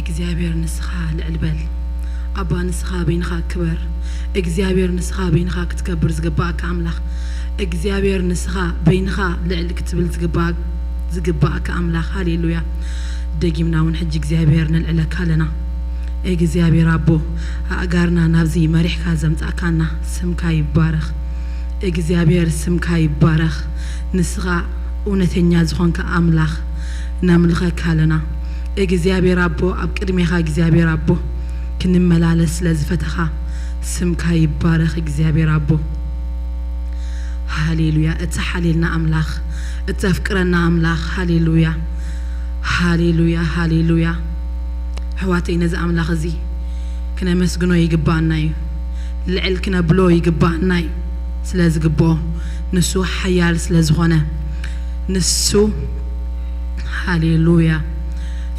እግዚኣብሔር ንስኻ ልዕል በል። ኣባ ንስኻ በይንኻ ክበር። እግዚኣብሔር ንስኻ በይንኻ ክትከብር ዝግባኣካ ኣምላኽ። እግዚኣብሔር ንስኻ በይንኻ ልዕል ክትብል ዝግባኣ-፣ ዝግባኣካ ኣምላኽ። ሃሌሉያ። ደጊምና እውን ሕጂ እግዚኣብሔር ነልዕለካ ኣለና። እግዚኣብሔር ኣቦ፣ ኣእጋርና ናብዚ መሪሕካ ዘምጻእካና ስምካ ይባረኽ። እግዚኣብሔር ስምካ ይባረኽ። ንስኻ እውነተኛ ዝኾንካ ኣምላኽ ነምልኸካ ኣለና። እግዚኣብሔር ኣቦ፣ ኣብ ቅድሜኻ እግዚኣብሔር ኣቦ ክንመላለስ ስለ ዝፈተኻ ስምካ ይባረኽ እግዚኣብሔር ኣቦ። ሃሌሉያ። እተሓልየልና ኣምላኽ፣ እተፍቅረና ኣምላኽ፣ ሃሌሉያ፣ ሃሌሉያ፣ ሃሌሉያ። ኣሕዋተይ፣ ነዚ ኣምላኽ እዚ ክነመስግኖ ይግባኣና እዩ። ልዕል ክነብሎ ይግባኣና እዩ። ስለ ዝግብኦ፣ ንሱ ሓያል ስለ ዝኾነ፣ ንሱ፣ ሃሌሉያ፣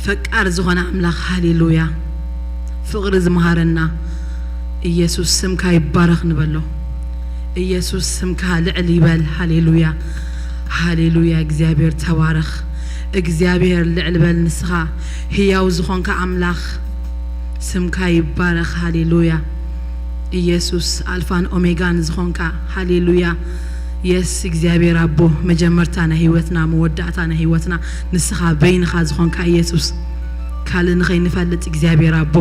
ፈቃር ዝኾነ ኣምላኽ፣ ሃሌሉያ፣ ፍቕሪ ዝመሃረና ኢየሱስ፣ ስምካ ይባረኽ ንበሎ። ኢየሱስ፣ ስምካ ልዕል ይበል። ሃሌሉያ፣ ሃሌሉያ። እግዚኣብሔር ተባረኽ። እግዚኣብሔር ልዕል በል። ንስኻ ህያው ዝኾንካ ኣምላኽ፣ ስምካ ይባረኽ። ሃሌሉያ። ኢየሱስ፣ ኣልፋን ኦሜጋን ዝኾንካ፣ ሃሌሉያ። የስ፣ እግዚኣብሔር ኣቦ፣ መጀመርታ ናይ ህይወትና፣ መወዳእታ ናይ ህይወትና፣ ንስኻ በይንኻ ዝኾንካ ኢየሱስ፣ ካልእ ንኸይንፈልጥ እግዚኣብሔር ኣቦ፣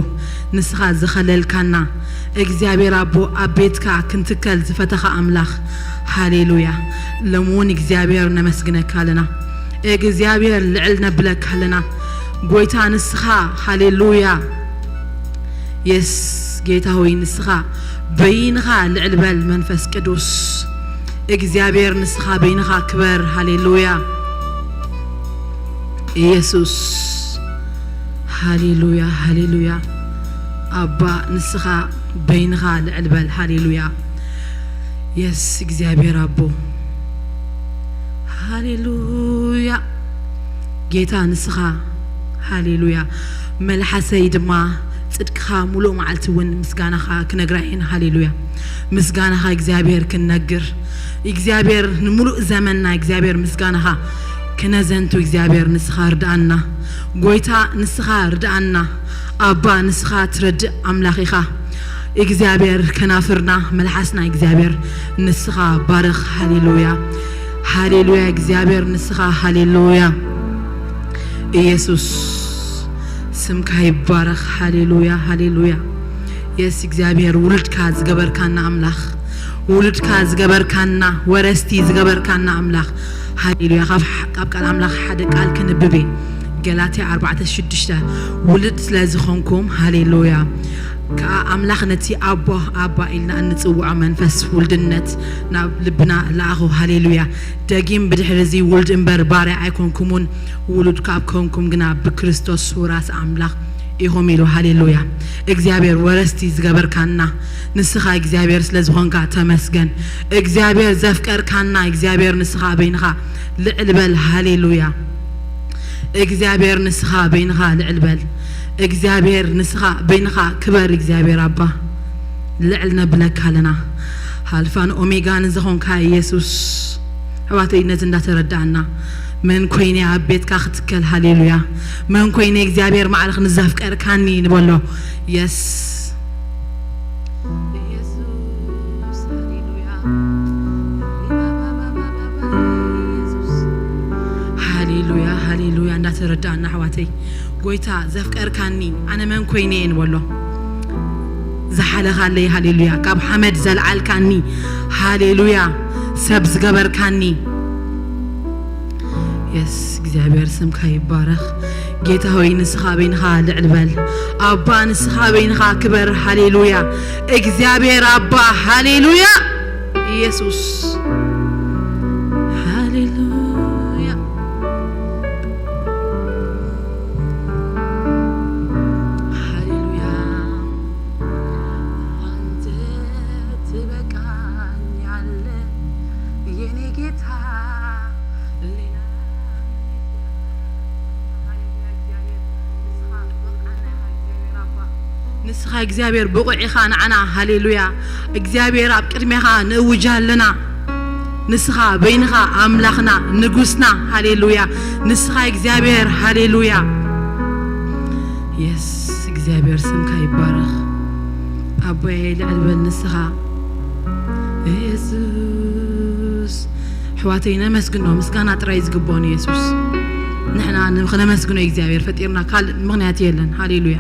ንስኻ ዝኸለልካና እግዚኣብሔር ኣቦ፣ ኣብ ቤትካ ክንትከል ዝፈተኻ ኣምላኽ፣ ሃሌሉያ። ሎሚ እውን እግዚኣብሔር ነመስግነካ ኣለና። እግዚኣብሔር ልዕል ነብለካ ኣለና። ጎይታ ንስኻ፣ ሃሌሉያ። የስ፣ ጌታ ሆይ፣ ንስኻ በይንኻ ልዕል በል። መንፈስ ቅዱስ እግዚኣብሔር፣ ንስኻ በይንኻ ክበር። ሃሌሉያ። ኢየሱስ፣ ሃሌሉያ፣ ሃሌሉያ። ኣባ፣ ንስኻ በይንኻ ልዕል በል። ሃሌሉያ። የስ፣ እግዚኣብሔር ኣቦ፣ ሃሌሉያ። ጌታ ንስኻ፣ ሃሌሉያ። መልሓሰይ ድማ ጽድቅኻ፣ ሙሉእ መዓልቲ እውን ምስጋናኻ ክነግራ እየን። ሃሌሉያ። ምስጋናኻ እግዚኣብሔር ክንነግር፣ እግዚኣብሔር፣ ንሙሉእ ዘመንና እግዚኣብሔር ምስጋናኻ ክነዘንቱ እግዚኣብሔር ንስኻ ርድኣና። ጎይታ ንስኻ ርድኣና። ኣባ ንስኻ ትረድእ ኣምላኽ ኢኻ። እግዚኣብሔር ከናፍርና፣ መልሓስና እግዚኣብሔር ንስኻ ባርኽ። ሃሌሉያ፣ ሃሌሉያ። እግዚኣብሔር ንስኻ፣ ሃሌሉያ። ኢየሱስ ስምካ ይባረኽ። ሃሌሉያ፣ ሃሌሉያ። የስ እግዚኣብሔር፣ ውሉድካ ዝገበርካና ኣምላኽ፣ ውሉድካ ዝገበርካና፣ ወረስቲ ዝገበርካና ኣምላኽ፣ ሃሌሉያ። ካብ ቃል ኣምላኽ ሓደ ቃል ክንብብ እየ። ገላትያ ኣርባዕተ ሽዱሽተ፣ ውሉድ ስለ ዝኾንኩም፣ ሃሌሉያ፣ ከኣ ኣምላኽ ነቲ ኣቦ ኣባ ኢልና እንጽውዖ መንፈስ ውልድነት ናብ ልብና ለኣኹ። ሃሌሉያ። ደጊም ብድሕሪ እዚ ውሉድ እምበር ባርያ ኣይኮንኩሙን፣ ውሉድ ካብ ኮንኩም ግና ብክርስቶስ ውራስ ኣምላኽ ኢኹም ኢሉ። ሃሌሉያ። እግዚኣብሔር ወረስቲ ዝገበርካና ንስኻ እግዚኣብሔር ስለ ዝኾንካ ተመስገን። እግዚኣብሔር ዘፍቀርካና እግዚኣብሔር ንስኻ በይንኻ ልዕል በል። ሃሌሉያ። እግዚኣብሔር ንስኻ በይንኻ ልዕል በል። እግዚኣብሔር ንስኻ በይንኻ ክበር። እግዚኣብሔር ኣባ ልዕል ነብለካ ኣለና። ኣልፋን ኦሜጋን ዝኾንካ ኢየሱስ፣ ኣሕዋተይ ነዚ እንዳተረዳእና መን ኮይነ ኣብ ቤትካ ክትከል። ሃሌሉያ። መን ኮይነ እግዚኣብሔር ማዕረ ክንዘፍቀርካኒ ንበሎ። የስ ኢየሱስ፣ ሃሌሉያ። ኢየሱስ፣ ሃሌሉያ፣ ሃሌሉያ። እንዳተረዳእና ኣሕዋተይ፣ ጎይታ ዘፍቀርካኒ ኣነ መን ኮይነ እየ ንበሎ። ዝሓለኻለይ፣ ሃሌሉያ። ካብ ሓመድ ዘልዓልካኒ፣ ሃሌሉያ። ሰብ ዝገበርካኒ፣ የስ፣ እግዚኣብሔር ስምካ ይባረኽ። ጌታ ሆይ ንስኻ በይንኻ ልዕል በል። ኣባ ንስኻ በይንኻ ክበር። ሃሌሉያ። እግዚኣብሔር ኣባ፣ ሃሌሉያ። ኢየሱስ፣ ሃሌሉያ። ሃሌሉያ። አንተ ትበቃኛለህ የኔ ጌታ፣ ሌላ ምን ይገባል? ሃሌሉያ። ንስኻ ብቑዕ ኢኻ ንዓና። ሃሌሉያ። እግዚኣብሔር ኣብ ቅድሜኻ ንእውጅ ኣለና። ንስኻ በይንኻ ኣምላኽና፣ ንጉስና። ሃሌሉያ። ንስኻ እግዚኣብሔር። ሃሌሉያ። የስ እግዚኣብሔር ስምካ ይባረኽ። ኣቦየ ልዕል በል ንስኻ የሱስ። ኣሕዋተይ ነመስግኖ፣ ምስጋና ጥራይ ዝግብኦ ንየሱስ። ንሕና ንኽነመስግኖ እግዚኣብሔር ፈጢርና ካልእ ምኽንያት የለን። ሃሌሉያ።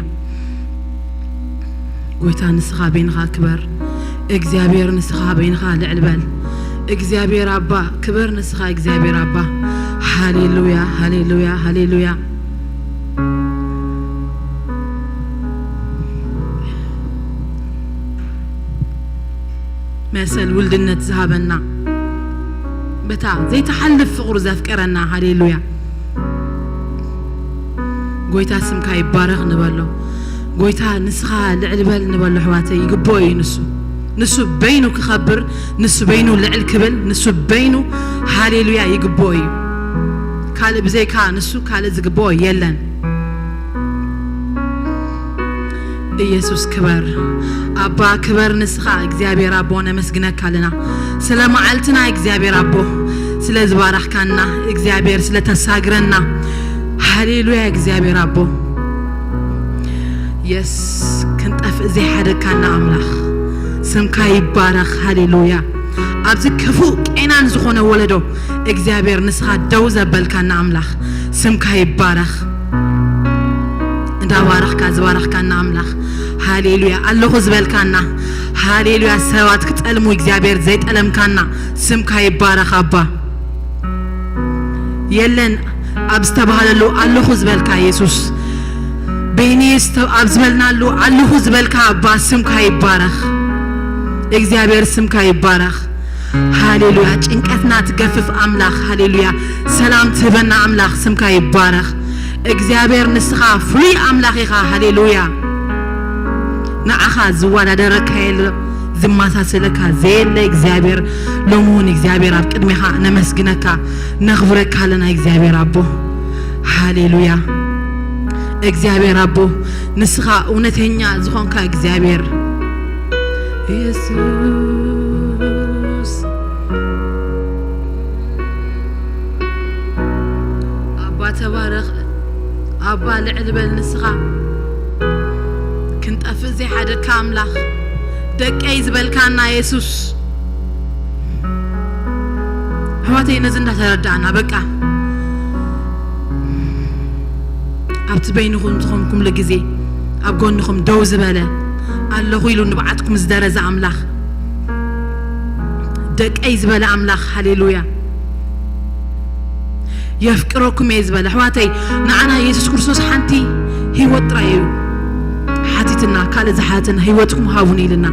ጎይታ ንስኻ በይንኻ ክበር። እግዚኣብሔር ንስኻ በይንኻ ልዕል በል። እግዚኣብሔር ኣባ ክበር፣ ንስኻ እግዚኣብሔር ኣባ። ሃሌሉያ፣ ሃሌሉያ፣ ሃሌሉያ። መሰል ውልድነት ዝሃበና፣ በታ ዘይተሓልፍ ፍቕሩ ዘፍቀረና። ሃሌሉያ። ጎይታ ስምካ ይባረኽ ንበሎ። ጎይታ ንስኻ ልዕል በል ንበሎ ኣሕዋተይ፣ ይግብኦ እዩ ንሱ። ንሱ በይኑ ክኸብር፣ ንሱ በይኑ ልዕል ክብል፣ ንሱ በይኑ ሃሌሉያ ይግብኦ እዩ። ካልእ ብዘይካ ንሱ ካልእ ዝግብኦ የለን። ኢየሱስ ክበር ኣባ ክበር ንስኻ እግዚኣብሔር ኣቦ ነመስግነካ ኣለና። ስለ መዓልትና እግዚኣብሔር ኣቦ ስለ ዝባረኽካና እግዚኣብሔር ስለ ተሳግረና። ሃሌሉያ እግዚኣብሔር ኣቦ። የስ ክንጠፍእ ዘይሓደግካና ኣምላኽ ስምካ ይባረኽ። ሃሌሉያ። ኣብዚ ክፉእ ቄናን ዝኾነ ወለዶ እግዚኣብሔር ንስኻ ደው ዘበልካና ኣምላኽ ስምካ ይባረኽ። እንዳባረኽካ ዝባረኽካና ኣምላኽ ሃሌሉያ። ኣለኹ ዝበልካና ሃሌሉያ። ሰባት ክጠልሙ እግዚኣብሔር ዘይጠለምካና ስምካ ይባረኽ ኣባ። የለን ኣብ ዝተባህለሉ ኣለኹ ዝበልካ የሱስ፣ በይነይ ኣብ ዝበልናሉ ኣለኹ ዝበልካ ኣባ ስምካ ይባረኽ። እግዚኣብሔር ስምካ ይባረኽ። ሃሌሉያ። ጭንቀትና ትገፍፍ ኣምላኽ ሃሌሉያ። ሰላም ትህበና ኣምላኽ ስምካ ይባረኽ። እግዚኣብሔር ንስኻ ፍሉይ ኣምላኽ ኢኻ። ሃሌሉያ። ንዓኻ ዝወዳደረካ የለ፣ ዝመሳሰለካ ዘየለ እግዚኣብሔር። ሎሚ እውን እግዚኣብሔር ኣብ ቅድሜኻ ነመስግነካ፣ ነኽብረካ ኣለና እግዚኣብሔር ኣቦ። ሃሌሉያ። እግዚኣብሔር ኣቦ ንስኻ እውነተኛ ዝኾንካ እግዚኣብሔር የሱስ። ኣባ ተባረኽ። ኣባ ልዕል በል ንስኻ ክንጠፍእ ዘይሓደካ ኣምላኽ ደቀይ ዝበልካና የሱስ። ኣሕዋተይ ነዚ እንዳተረዳእና በቃ ኣብቲ በይንኹም ዝኾንኩምሉ ግዜ ኣብ ጎንኹም ደው ዝበለ ኣለኹ ኢሉ ንብዓትኩም ዝደረዘ ኣምላኽ ደቀይ ዝበለ ኣምላኽ ሃሌሉያ። የፍቅረኩም እየ ዝበለ ኣሕዋተይ ንዓና የሱስ ክርስቶስ ሓንቲ ህይወት ጥራይ እዩ ሓቲትና። ካልእ ዝሓተና ህይወትኩም ሃቡን ኢልና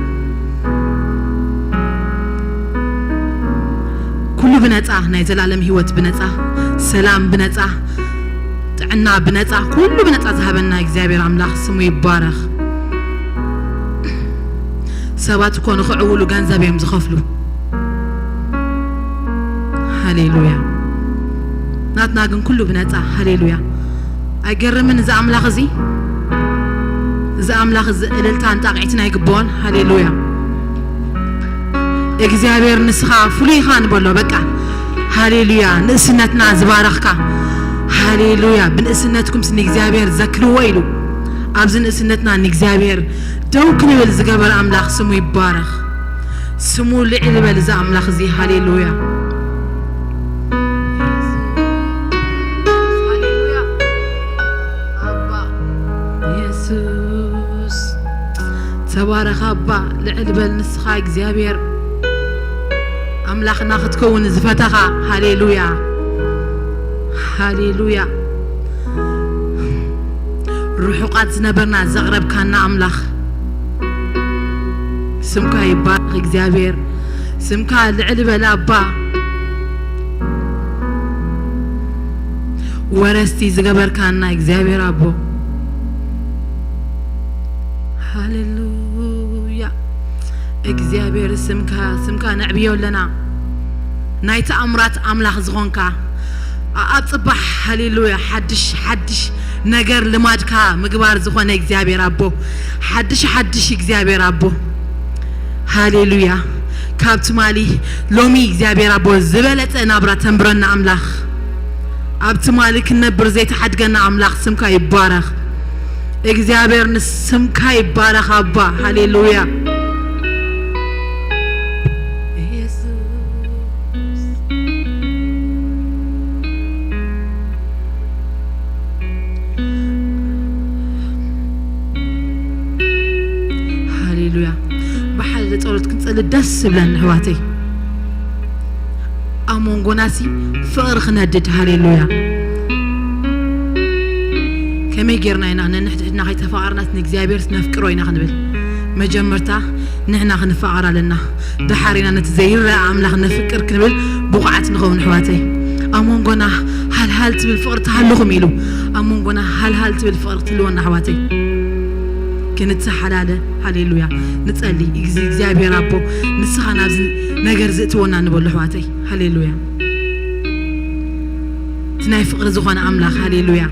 ኩሉ ብነፃ ናይ ዘላለም ህይወት ብነፃ ሰላም ብነፃ ጥዕና ብነፃ ኩሉ ብነፃ ዝሃበና እግዚኣብሔር ኣምላኽ ስሙ ይባረኽ። ሰባት እኮ ንኽዕውሉ ገንዘብ እዮም ዝኸፍሉ። ሃሌሉያ። ናትና ግን ኩሉ ብነፃ። ሃሌሉያ። ኣይገርምን እዚ ኣምላኽ እዚ? እዚ ኣምላኽ እዚ እልልታን ጣቕዒትን ኣይግብኦን? ሃሌሉያ። እግዚኣብሔር ንስኻ ፍሉይ ኢኻ ንበሎ በቃ። ሃሌሉያ። ንእስነትና ዝባረኽካ። ሃሌሉያ። ብንእስነትኩምስ ንእግዚኣብሔር ዘክርዎ ኢሉ ኣብዚ ንእስነትና ንእግዚኣብሔር ደው ክንብል ዝገበር ኣምላኽ ስሙ ይባረኽ። ስሙ ልዕል በል እዚ ኣምላኽ እዚ። ሃሌሉያ። ሃሌሉያ። ኣባ የሱስ ተባረኽ ኣባ ልዕል በል ንስኻ እግዚኣብሔር ኣምላኽና ክትከውን ዝፈተኻ። ሃሌሉያ። ሃሌሉያ። ርሑቓት ዝነበርና ዘቕረብካና ኣምላኽ ስምካ ይባረኽ እግዚኣብሔር። ስምካ ልዕል በል ኣባ። ወረስቲ ዝገበርካና እግዚኣብሔር ኣቦ። ሃሌሉያ። እግዚኣብሔር ስምካ ስምካ ነዕብዮ ኣለና። ናይ ተኣምራት ኣምላኽ ዝኾንካ ኣኣብ ጽባሕ ሃሌሉያ ሓድሽ ሓድሽ ነገር ልማድካ ምግባር ዝኾነ እግዚኣብሔር ኣቦ ሓድሽ ሓድሽ እግዚኣብሔር ኣቦ ሃሌሉያ ካብ ትማሊ ሎሚ እግዚኣብሔር ኣቦ ዝበለጸ ናብራ ተንብረና ኣምላኽ ኣብ ትማሊ ክንነብር ዘይተሓድገና ኣምላኽ ስምካ ይባረኽ እግዚኣብሔር ንስምካ ይባረኽ ኣባ። ሃሌሉያ። ሃሌሉያ። ብሓደ ጸሎት ክንጸሊ ደስ ዝብለኒ ኣሕዋተይ። ኣብ መንጎናሲ ፍቕሪ ክነድድ። ሃሌሉያ። ከመይ ጌርና ኢና ነንሕድሕድና ከይተፋቐርናስ ንእግዚኣብሔርስ ነፍቅሮ ኢና ክንብል? መጀመርታ ንሕና ክንፋቐር ኣለና። ደሓር ኢና ነቲ ዘይረኣ ኣምላኽ ነፍቅር ክንብል ብቑዓት ንኸውን ኣሕዋተይ። ኣብ መንጎና ሃልሃል ትብል ፍቕሪ ትሃልኹም ኢሉ። ኣብ መንጎና ሃልሃል ትብል ፍቕሪ ክትህልወና ኣሕዋተይ። ክንተሓላለ። ሃሌሉያ። ንጸሊ። እግዚ-፣ እግዚኣብሔር ኣቦ፣ ንስኻ ናብዚ ነገር ዝእትወና ንበሎ ኣሕዋተይ። ሃሌሉያ። እቲ ናይ ፍቕሪ ዝኾነ ኣምላኽ። ሃሌሉያ።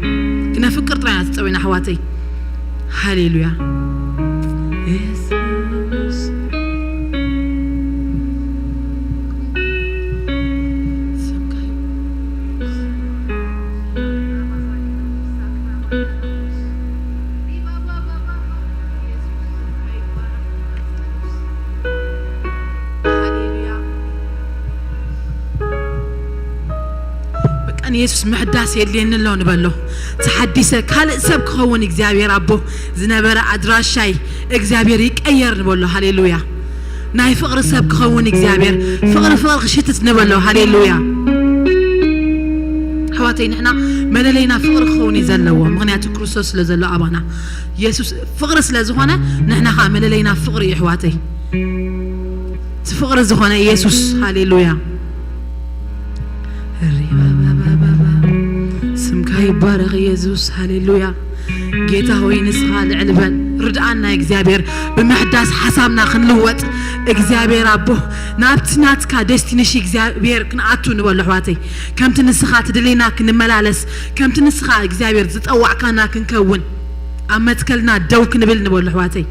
ክነፍቅር ጥራይ ኢና ተጸዊና ኣሕዋተይ። ሃሌሉያ። የሱስ። በቃ ንየሱስ ምሕዳስ የድልየኒ ኣሎ ንበሎ። ተሓዲሰ ካልእ ሰብ ክኸውን እግዚኣብሔር ኣቦ ዝነበረ ኣድራሻይ እግዚኣብሔር ይቀየር ንበሎ። ሃሌሉያ። ናይ ፍቕሪ ሰብ ክኸውን እግዚኣብሔር ፍቕሪ ፍቕሪ ክሽትት ንበሎ። ሃሌሉያ። ኣሕዋተይ ንሕና መለለይና ፍቕሪ ክኸውን እዩ ዘለዎ። ምኽንያቱ ክርስቶስ ስለ ዘሎ ኣባና የሱስ ፍቕሪ ስለ ዝኾነ ንሕና ኸዓ መለለይና ፍቕሪ እዩ ኣሕዋተይ። እቲ ፍቕሪ ዝኾነ የሱስ። ሃሌሉያ። ሪባባባባባ። ስምካ ይባረኽ የሱስ። ሃሌሉያ። ጌታ ሆይ ንስኻ ልዕል በል። ርድኣና እግዚኣብሔር ብምሕዳስ ሓሳብና ክንልወጥ እግዚኣብሔር ኣቦ ናብቲ ናትካ ደስቲኒሽ እግዚኣብሔር ክንኣቱ ንበሎ ኣሕዋተይ። ከምቲ ንስኻ ትደልየና ክንመላለስ ከምቲ ንስኻ እግዚኣብሔር ዝጸዋዕካና ክንከውን ኣብ መትከልና ደው ክንብል ንበሎ ኣሕዋተይ።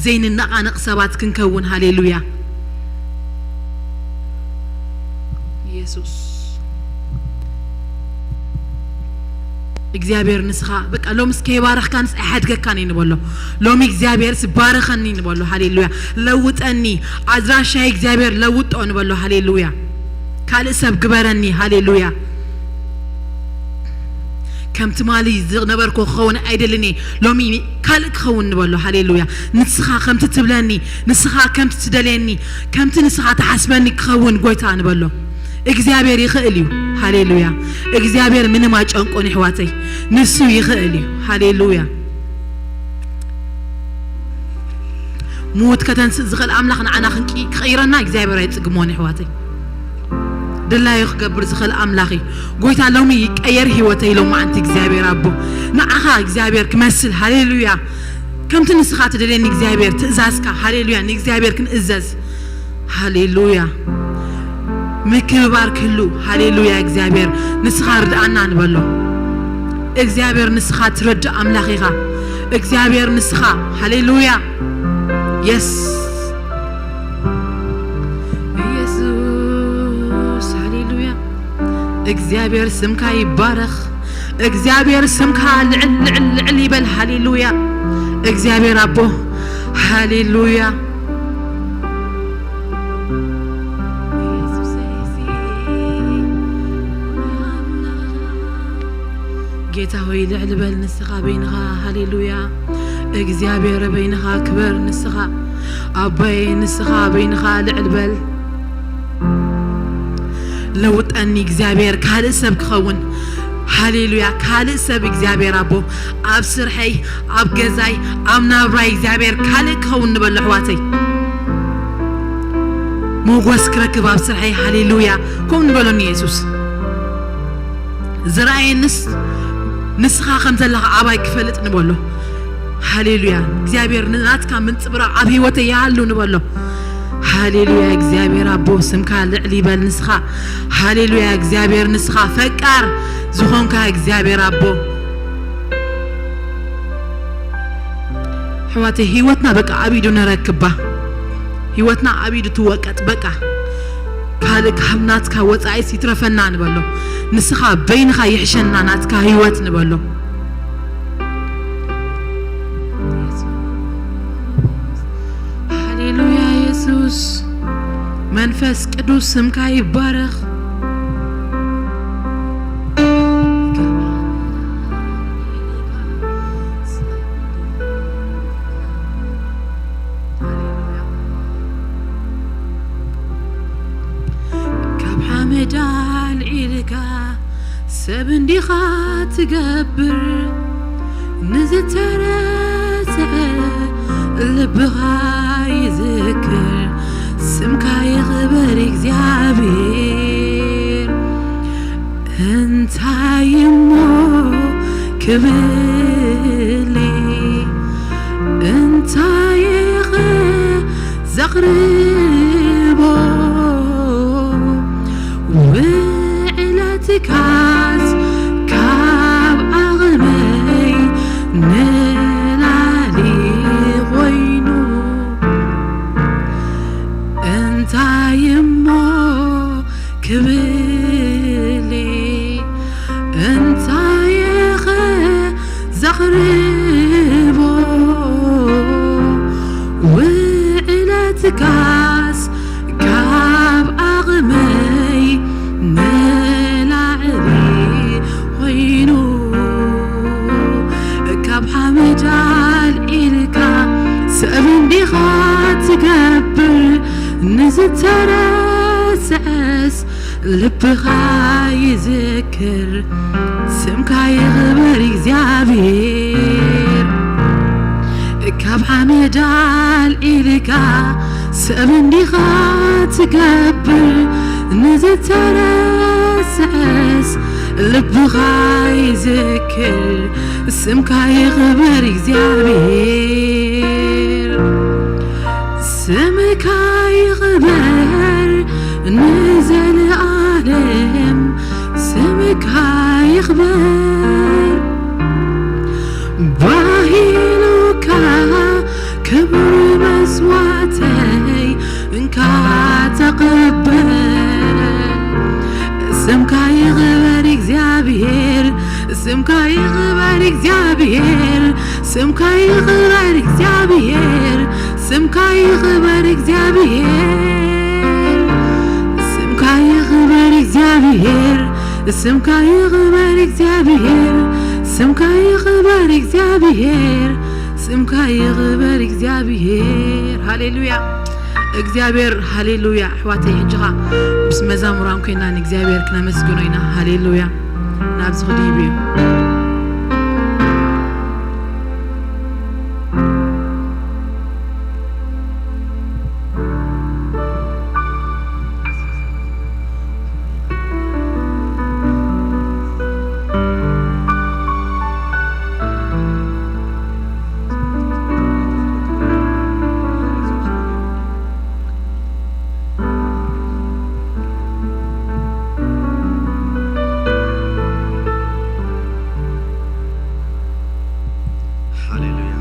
ዘይንነቓነቕ ሰባት ክንከውን። ሃሌሉያ። የሱስ እግዚኣብሔር ንስኻ በቃ ሎምስ ከይባረኽካንስ ኣይሓድገካን እዩ ንበሎ። ሎሚ እግዚኣብሔርስ ባረኸኒ ንበሎ። ሃሌሉያ። ለውጠኒ ኣድራሻይ እግዚኣብሔር ለውጦ ንበሎ። ሃሌሉያ። ካልእ ሰብ ግበረኒ። ሃሌሉያ። ከም ትማሊ ዝነበርኩ ክኸውን ኣይደልን እየ። ሎሚ ካልእ ክኸውን ንበሎ። ሃሌሉያ። ንስኻ ከምቲ ትብለኒ፣ ንስኻ ከምቲ ትደልየኒ፣ ከምቲ ንስኻ ትሓስበኒ ክኸውን ጎይታ ንበሎ። እግዚኣብሔር ይኽእል እዩ። ሃሌሉያ። እግዚኣብሔር ምንም ኣጨንቆን ይሕዋተይ። ንሱ ይኽእል እዩ። ሃሌሉያ። ምዉት ከተንስእ ዝኽእል ኣምላኽ ንዓና ክንቂ-፣ ክቕይረና እግዚኣብሔር ኣይጽግሞን ይሕዋተይ። ድላዩ ክገብር ዝኽእል ኣምላኽ እዩ። ጎይታ ሎሚ ይቀየር ህይወተይ ኢሎም መዓንቲ እግዚኣብሔር ኣቦ። ንዓኻ እግዚኣብሔር ክመስል። ሃሌሉያ። ከምቲ ንስኻ ትደልየኒ እግዚኣብሔር ትእዛዝካ። ሃሌሉያ። ንእግዚኣብሔር ክንእዘዝ። ሃሌሉያ። ምክብባር ክህሉ። ሃሌሉያ። እግዚኣብሔር ንስኻ ርድኣና ንበሎ። እግዚኣብሔር ንስኻ ትረድእ ኣምላኽ ኢኻ። እግዚኣብሔር ንስኻ። ሃሌሉያ። የስ። ኢየሱስ። ሃሌሉያ። እግዚኣብሔር ስምካ ይባረኽ። እግዚኣብሔር ስምካ ልዕል ልዕል ልዕል ይበል። ሃሌሉያ። እግዚኣብሔር ኣቦ። ሃሌሉያ። ጌታ ሆይ ልዕል በል ንስኻ በይንኻ። ሃሌሉያ። እግዚኣብሔር በይንኻ ክበር ንስኻ። ኣቦይ ንስኻ በይንኻ ልዕል በል። ለውጠኒ እግዚኣብሔር ካልእ ሰብ ክኸውን። ሃሌሉያ። ካልእ ሰብ እግዚኣብሔር ኣቦ ኣብ ስርሐይ፣ ኣብ ገዛይ፣ ኣብ ናብራይ እግዚኣብሔር ካልእ ክኸውን ንበሎ ኣሕዋተይ። ሞጎስ ክረክብ ኣብ ስርሐይ። ሃሌሉያ። ከምኡ ንበሎ ንየሱስ። ዝረኣየንስ ንስኻ ከም ዘለኻ ኣባይ ክፈልጥ ንበሎ። ሃሌሉያ። እግዚኣብሔር ናትካ ምንጽብራቕ ኣብ ህይወተይ ይሃሉ ንበሎ። ሃሌሉያ። እግዚኣብሔር ኣቦ ስምካ ልዕል ይበል ንስኻ። ሃሌሉያ። እግዚኣብሔር ንስኻ ፈቃር ዝኾንካ እግዚኣብሔር ኣቦ። ኣሕዋተይ ህይወትና በቃ ኣብ ኢዱ ነረክባ። ህይወትና ኣብ ኢዱ ትወቀጥ በቃ። ካልእ ካብ ናትካ ወጻኢስ ይትረፈና ንበሎ። ንስኻ በይንኻ ይሕሸና ናትካ ህይወት ንበሎ። መንፈስ ቅዱስ ስምካ ይባረኽ። ካብ ሓመድ ኣልዒልካ ሰብ እንዲኻ ትገብር፣ ንዝተረስዐ ልብኻ ይዝክር፣ ስምካ ይኽበር እግዚኣብሔር። እንታይ እሞ ክብል፣ እንታይ ዘቕርቦ ውዕለትካስ ካብ ዓቕመይ ንላዕሊ ኮይኑ፣ እንታይ እሞ ክብል፣ እንታይ ዘቕርቦ ውዕለትካስ ካብ ዓቕመይ ንላዕሊ ኮይኑ፣ ካብ ሓመድ ኣልዒልካ ሰብ እንዲኻ ትገብር፣ ንዝተረስዐስ ልብኻ ይዝክር፣ ስምካ ይኽበር እግዚኣብሔር። ካብ ሓመድ ኣልዒልካ ሰብ እንዲኻ ትገብር፣ ንዝተረስዐስ ልብኻ ይዝክር፣ ስምካ ይኽበር እግዚኣብሔር። ስምካ ይኽበር ንዘለኣለም፣ ስምካ ይኽበር። ባሂሉካ ክብሪ መስዋዕተይ እንካ ተቐበል። ስምካ ይኽበር እግዚኣብሔር፣ ስምካ ይኽበር እግዚኣብሔር፣ ስምካ ይኽበር እግዚኣብሔር፣ ስምካ ይኽበር እግዚኣብሔር፣ ስምካ ይኽበር እግዚኣብሔር፣ ስምካ ይኽበር እግዚኣብሔር፣ ስምካ ይኽበር እግዚኣብሔር፣ ስምካ ይኽበር እግዚኣብሔር። ሃሌሉያ። እግዚኣብሔር፣ ሃሌሉያ። ኣሕዋተይ፣ ሕጂ ኸኣ ምስ መዛሙራን ኮይና ንእግዚኣብሔር ክነመስግኖ ኢና። ሃሌሉያ። ናብዚ ክድይብ እዩ። ሃሌሉያ።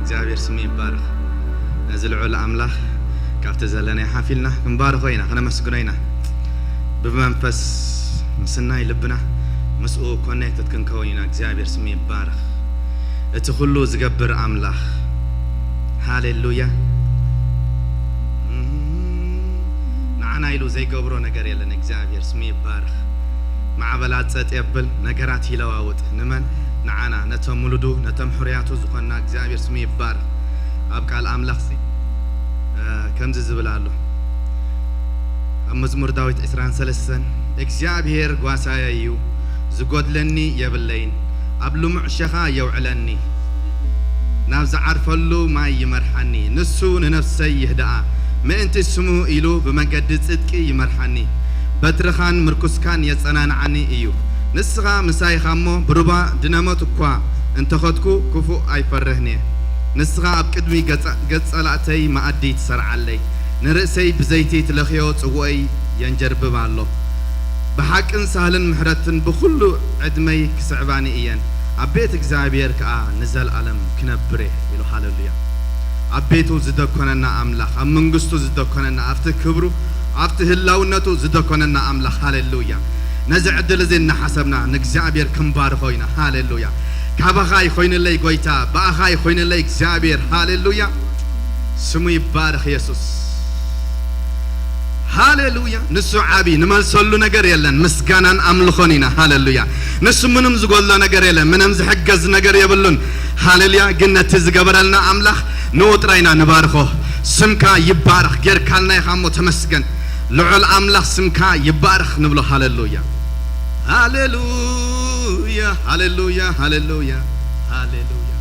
እግዚኣብሔር ስሙ ይባረኽ። ነዚ ልዑል ኣምላኽ ካብቲ ዘለና ሓፍ ኢልና ክንባርኾ ኢና፣ ክነመስግኖ ኢና። ብመንፈስ ምስናይ ልብና ምስኡ ኮኔክትድ ክንከውን ኢና። እግዚኣብሔር ስሙ ይባረኽ። እቲ ኩሉ ዝገብር ኣምላኽ። ሃሌሉያ። ንዓና ኢሉ ዘይገብሮ ነገር የለን። እግዚኣብሔር ስሙ ይባረኽ። ማዕበላት ጸጥ የብል፣ ነገራት ይለዋውጥ። ንመን? ንዓና፣ ነቶም ውሉዱ፣ ነቶም ሕሩያቱ ዝኾንና እግዚኣብሔር ስሙ ይባረኽ። ኣብ ቃል ኣምላኽሲ፣ እ፣ ከምዚ ዝብል ኣሎ። ኣብ መዝሙር ዳዊት ዕስራን ሰለስተን፣ እግዚኣብሔር ጓሳየ እዩ፣ ዝጎድለኒ የብለይን፣ ኣብ ልሙዕ ሸኻ የውዕለኒ፣ ናብ ዝዓርፈሉ ማይ ይመርሓኒ፣ ንሱ ንነፍሰይ ይህድኣ፣ ምእንቲ ስሙ ኢሉ ብመገዲ ጽድቂ ይመርሓኒ፣ በትርኻን ምርኩስካን የጸናንዓኒ እዩ። ንስኻ ምሳይ ኢኻ እሞ፣ ብሩባ ድነመት እኳ እንተኸድኩ፣ ክፉእ ኣይፈርህን እየ። ንስኻ ኣብ ቅድሚ ገጸ-፣ ገጽ ጸላእተይ መኣዲ ትሰርዓለይ፣ ንርእሰይ ብዘይቲ ትለኽዮ ጽዋእይ የንጀርብብ ኣሎ። ብሓቅን ሳህልን ምሕረትን ብኹሉ ዕድመይ ክስዕባኒ እየን፣ ኣብ ቤት እግዚኣብሔር ከኣ ንዘለኣለም ክነብር እየ ኢሉ። ሃሌሉያ። ኣብ ቤቱ ዝደኮነና ኣምላኽ፣ ኣብ መንግስቱ ዝደኮነና፣ ኣብቲ ክብሩ፣ ኣብቲ ህላውነቱ ዝደኮነና ኣምላኽ። ሃሌሉያ። ነዚ ዕድል እዚ እናሓሰብና ንእግዚኣብሔር ክንባርኾ ኢና። ሃሌሉያ። ካባኻ ይኾይንለይ ጎይታ፣ ብኣኻ ይኾይንለይ እግዚኣብሔር። ሃሌሉያ። ስሙ ይባረኽ የሱስ። ሃሌሉያ። ንሱ ዓቢ፣ ንመልሰሉ ነገር የለን። ምስጋናን ኣምልኾን ኢና። ሃሌሉያ። ንሱ ምንም ዝጎድሎ ነገር የለን። ምንም ዝሕገዝ ነገር የብሉን። ሃሌሉያ። ግን ነቲ ዝገበረልና ኣምላኽ ንኡ ጥራይ ኢና ንባርኾ። ስምካ ይባረኽ። ጌርካልና ኢኻ እሞ ተመስገን። ልዑል ኣምላኽ ስምካ ይባረኽ ንብሎ። ሃሌሉያ። ሃሌሉያ፣ ሃሌሉያ፣ ሃሌሉያ፣ ሃሌሉያ።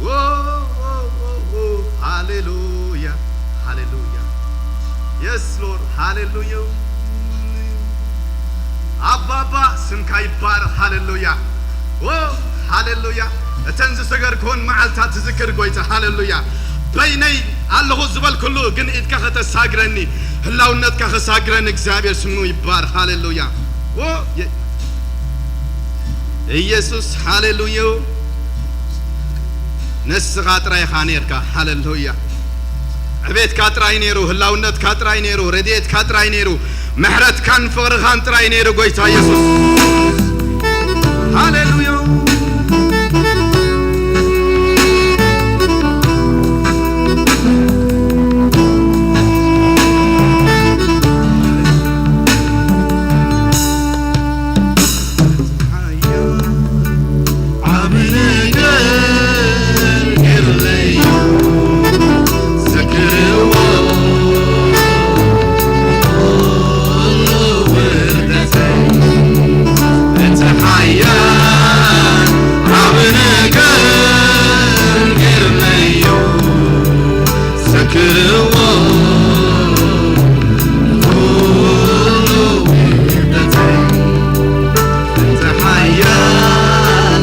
ዎ፣ ዎ፣ ዎ፣ ዎ፣ ሃሌሉያ፣ ሃሌሉያ። የስ ሎርድ፣ ሃሌሉያ። ኣባባ ስምካ ይባረኽ፣ ሃሌሉያ። ዎ፣ ሃሌሉያ። እተን ዝሰገርክወን መዓልታት ትዝክር ጎይታ፣ ሃሌሉያ። በይነይ ኣለኹ ዝበልኩሉ ግን ኢድካ ከተሳግረኒ፣ ህላውነትካ ከሳግረኒ እግዚኣብሔር ስሙ ይባረኽ፣ ሃሌሉያ። ዎ፣ የ-፣ ኢየሱስ፣ ሃሌሉያ። ንስኻ ጥራይ ኢኻ ኔርካ፣ ሃሌሉያ። ዕቤትካ ጥራይ ኔሩ፣ ህላውነትካ ጥራይ ኔሩ፣ ረድኤትካ ጥራይ ኔሩ፣ ምሕረትካን ፍቕርኻን ጥራይ ኔሩ ጎይታ ኢየሱስ። ሃሌሉያ። ዓቢ ነገር ገይሩለይ እዩ፣ ዘክርዎ ኩሉ ውርደተይ። እቲ ሓያል ዓቢ ነገር ገይሩለይ እዩ፣ ዘክርዎ ኩሉ ውርደተይ። እቲ ሓያል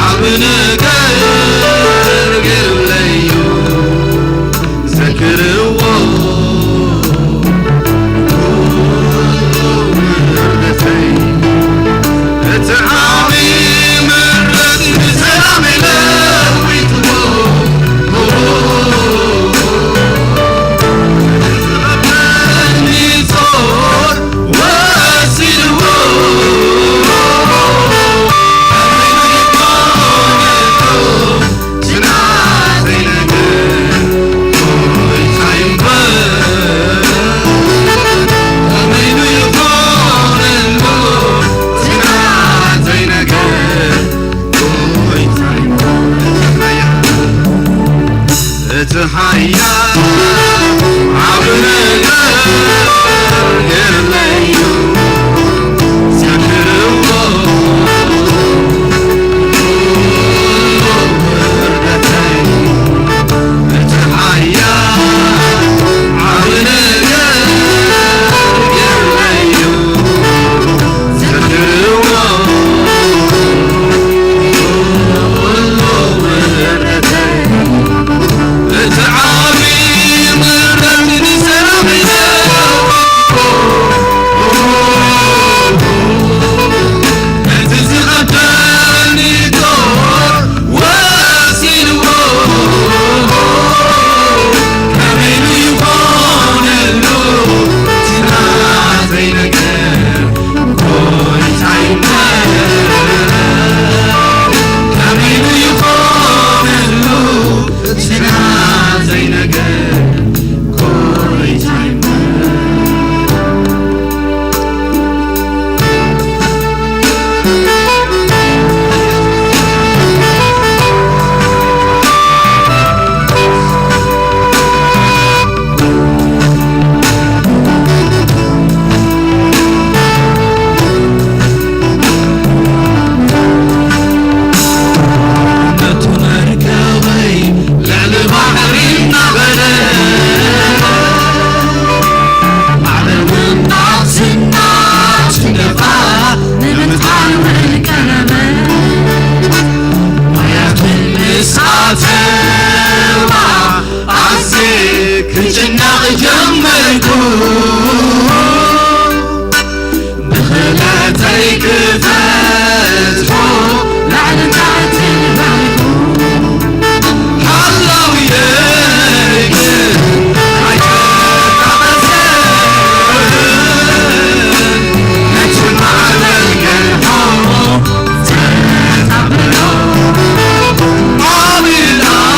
ዓቢ ነገር ገይሩለይ እዩ፣ ዘክርዎ ኩሉ ውርደተይ። እቲ ዓቢ ምሕረት ንሰላመይ ለዊጥዎ፣ ዝቐበኒ ጾር ወሲድዎ። እቲ ሓያል ዓቢ ነገር ገይሩለይ እዩ፣ ዘክርዎ ኩሉ ውርደተይ። እቲ ሓያል ዓቢ ነገር ገይሩለይ እዩ፣ ዘክርዎ ኩሉ ውርደተይ። እቲ ዓቢ ምሕረት ንሰላም እዩ። እቲ ዝኸብደኒ ጦር ወሲድዎ። ከመይ ይኾነሉ እቲ ናተይ ነገር? ጎይታይ መረ ከመይ ይኾነሉ እቲ ናተይ ነገር? ጎይታይ መረ ነቱ መርከበይ ልዕሊ ባሕሪ እናበለ፣ ዓለምን ናብስና ጭንገፋ ንምጥፋእ ውዕል ቀረበ። ማያትን ምስ ኣተዋ ኣዜ ክጭነቕ ጀመርኩ። ብኽእለተይ ክፈትሖ ላዕልን ታሕትን በልኩ። ሃላውየይ ግን ኣይተጣቐሰን። ነቲ ማዕበል ገልቦ ተቐበሎ። ኣምላኽ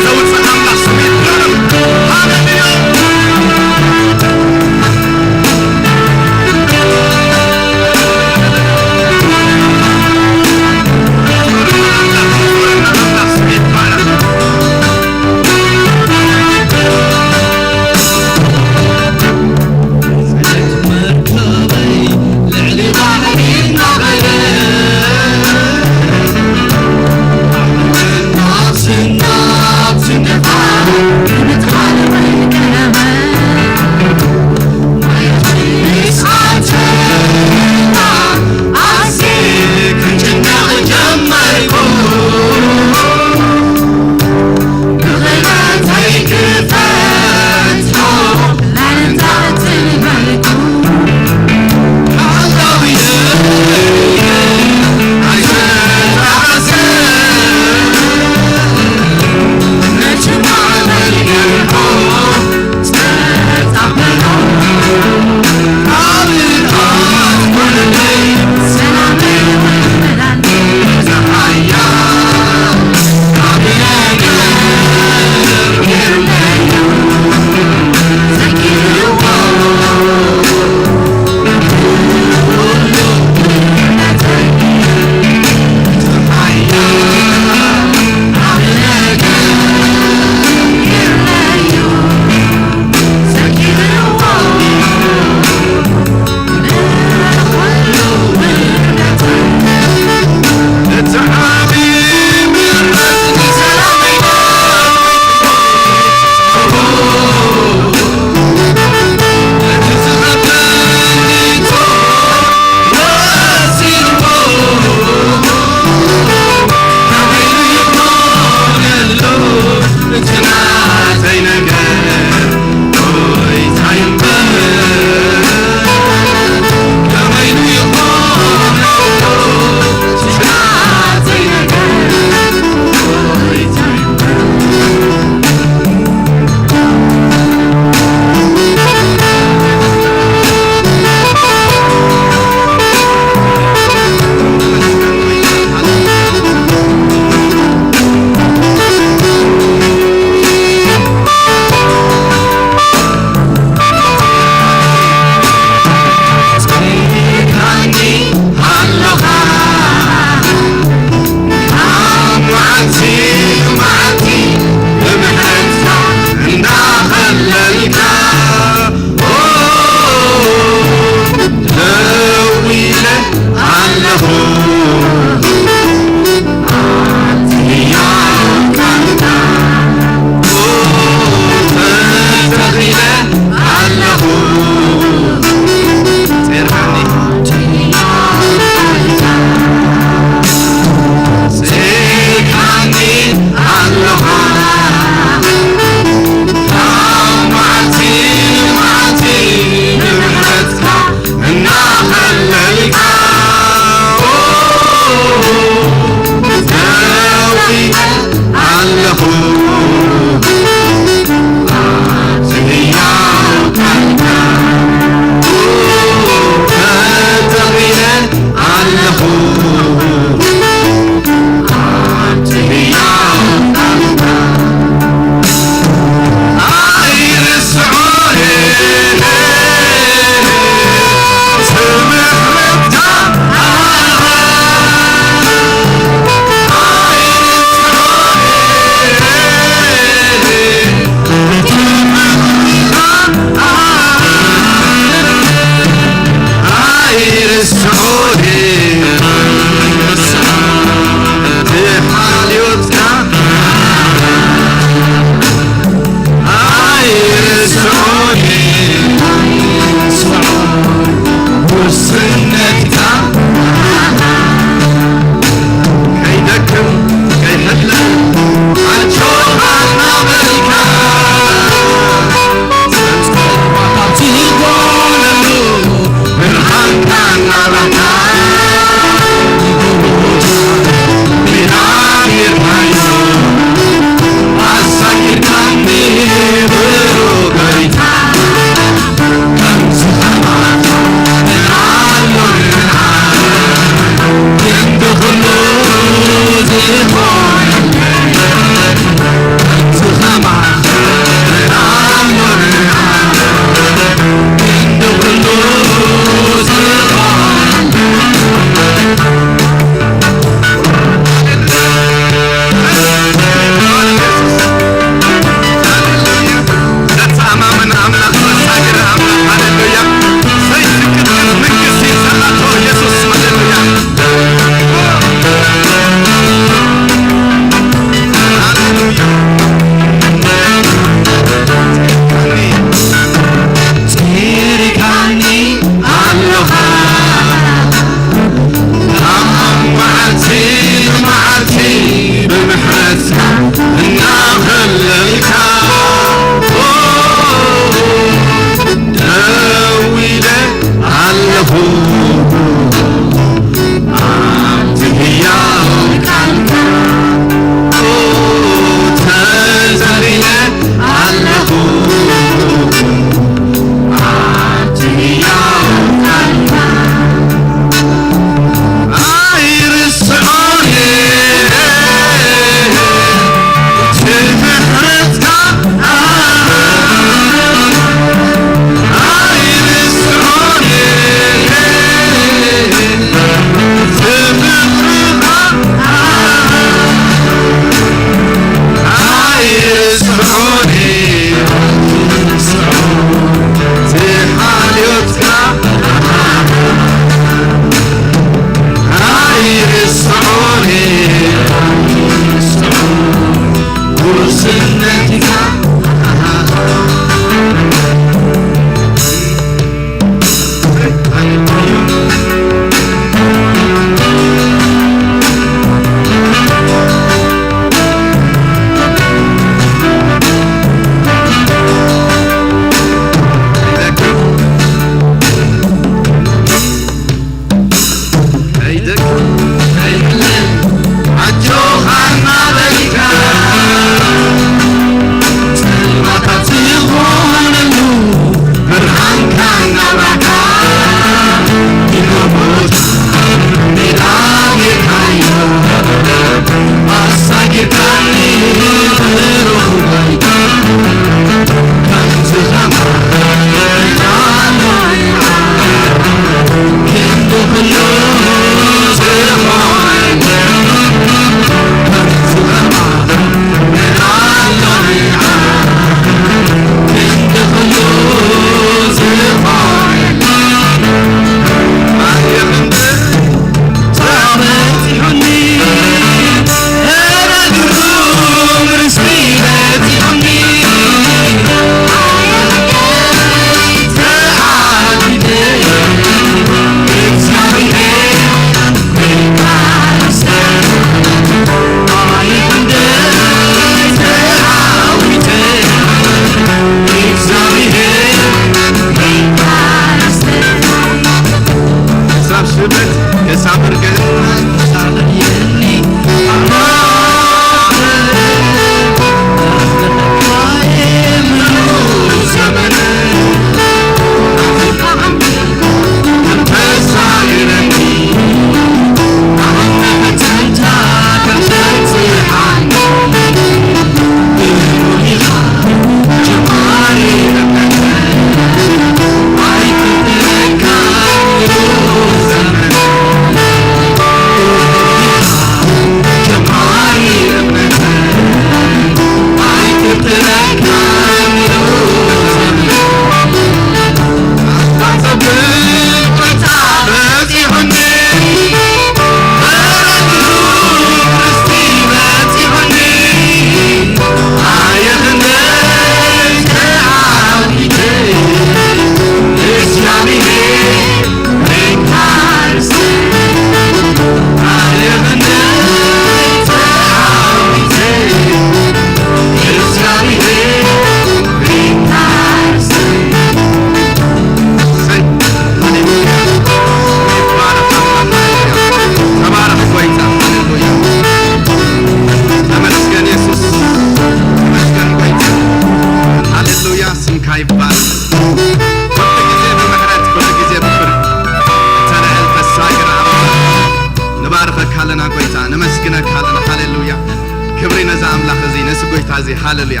እዚ ሃሌሉያ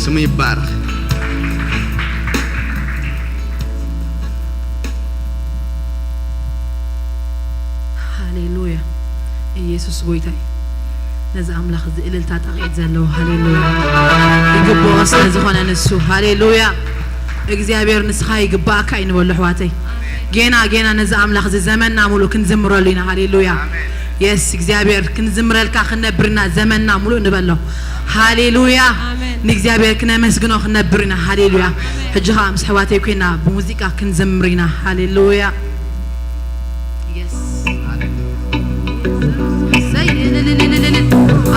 ስሙ ይባረኽ። ሃሌሉያ ኢየሱስ ጎይታ እዩ። ነዚ ኣምላኽ እዚ እልልታ ጣቕዒት ዘለዎ ሃሌሉያ ይግብኦ ስለ ዝኾነ ንሱ ሃሌሉያ። እግዚኣብሔር ንስኻ ይግባእካ እዩ ንበሎ ኣሕዋተይ። ጌና ጌና ነዚ ኣምላኽ እዚ ዘመንና ሙሉእ ክንዝምረሉ ኢና። ሃሌሉያ የስ እግዚኣብሔር ክንዝምረልካ ክነብርና ዘመንና ሙሉእ ንበሎ። ሃሌሉያ ንእግዚኣብሔር ክነመስግኖ ክነብር ኢና። ሃሌሉያ ሕጂ ከዓ ምስ ኣሕዋተይ ኮይና ብሙዚቃ ክንዘምር ኢና። ሃሌሉያ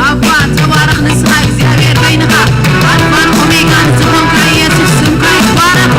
ኣባ ተባረኽ ንስኻ እግዚኣብሔር በይንኻ ኣልፋን ኦሜጋን ዝኾንካ ኢየሱስ ስምካ ይባረኽ።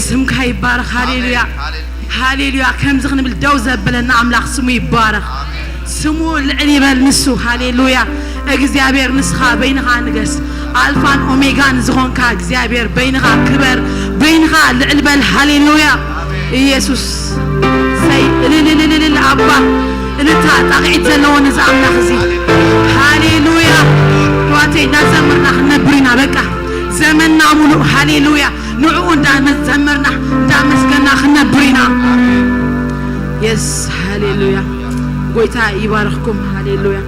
ስምካ ይባረኽ። ሃሌሉያ፣ ሃሌሉያ። ከምዚ ክንብል ደው ዘበለና ኣምላኽ ስሙ ይባረኽ። ስሙ ልዕል ይበል ንሱ። ሃሌሉያ። እግዚኣብሔር ንስኻ በይንኻ ንገስ፣ ኣልፋን ኦሜጋን ዝኾንካ እግዚኣብሔር በይንኻ ክበር፣ በይንኻ ልዕል በል። ሃሌሉያ። ኢየሱስ ሰይ እልልልልልል ኣባ እልታ ጣቕዒት ዘለዎ ነዚ ኣምላኽ እዚ። ሃሌሉያ። ኣሕዋተይ እናዘመርና ክንነብር ኢና። በቃ ዘመንና ሙሉእ ሃሌሉያ ንዕኡ እንዳዘመርና እንዳመስገና ክንነብር ኢና። የስ ሃሌሉያ። ጎይታ ይባርኽኩም። ሃሌሉያ።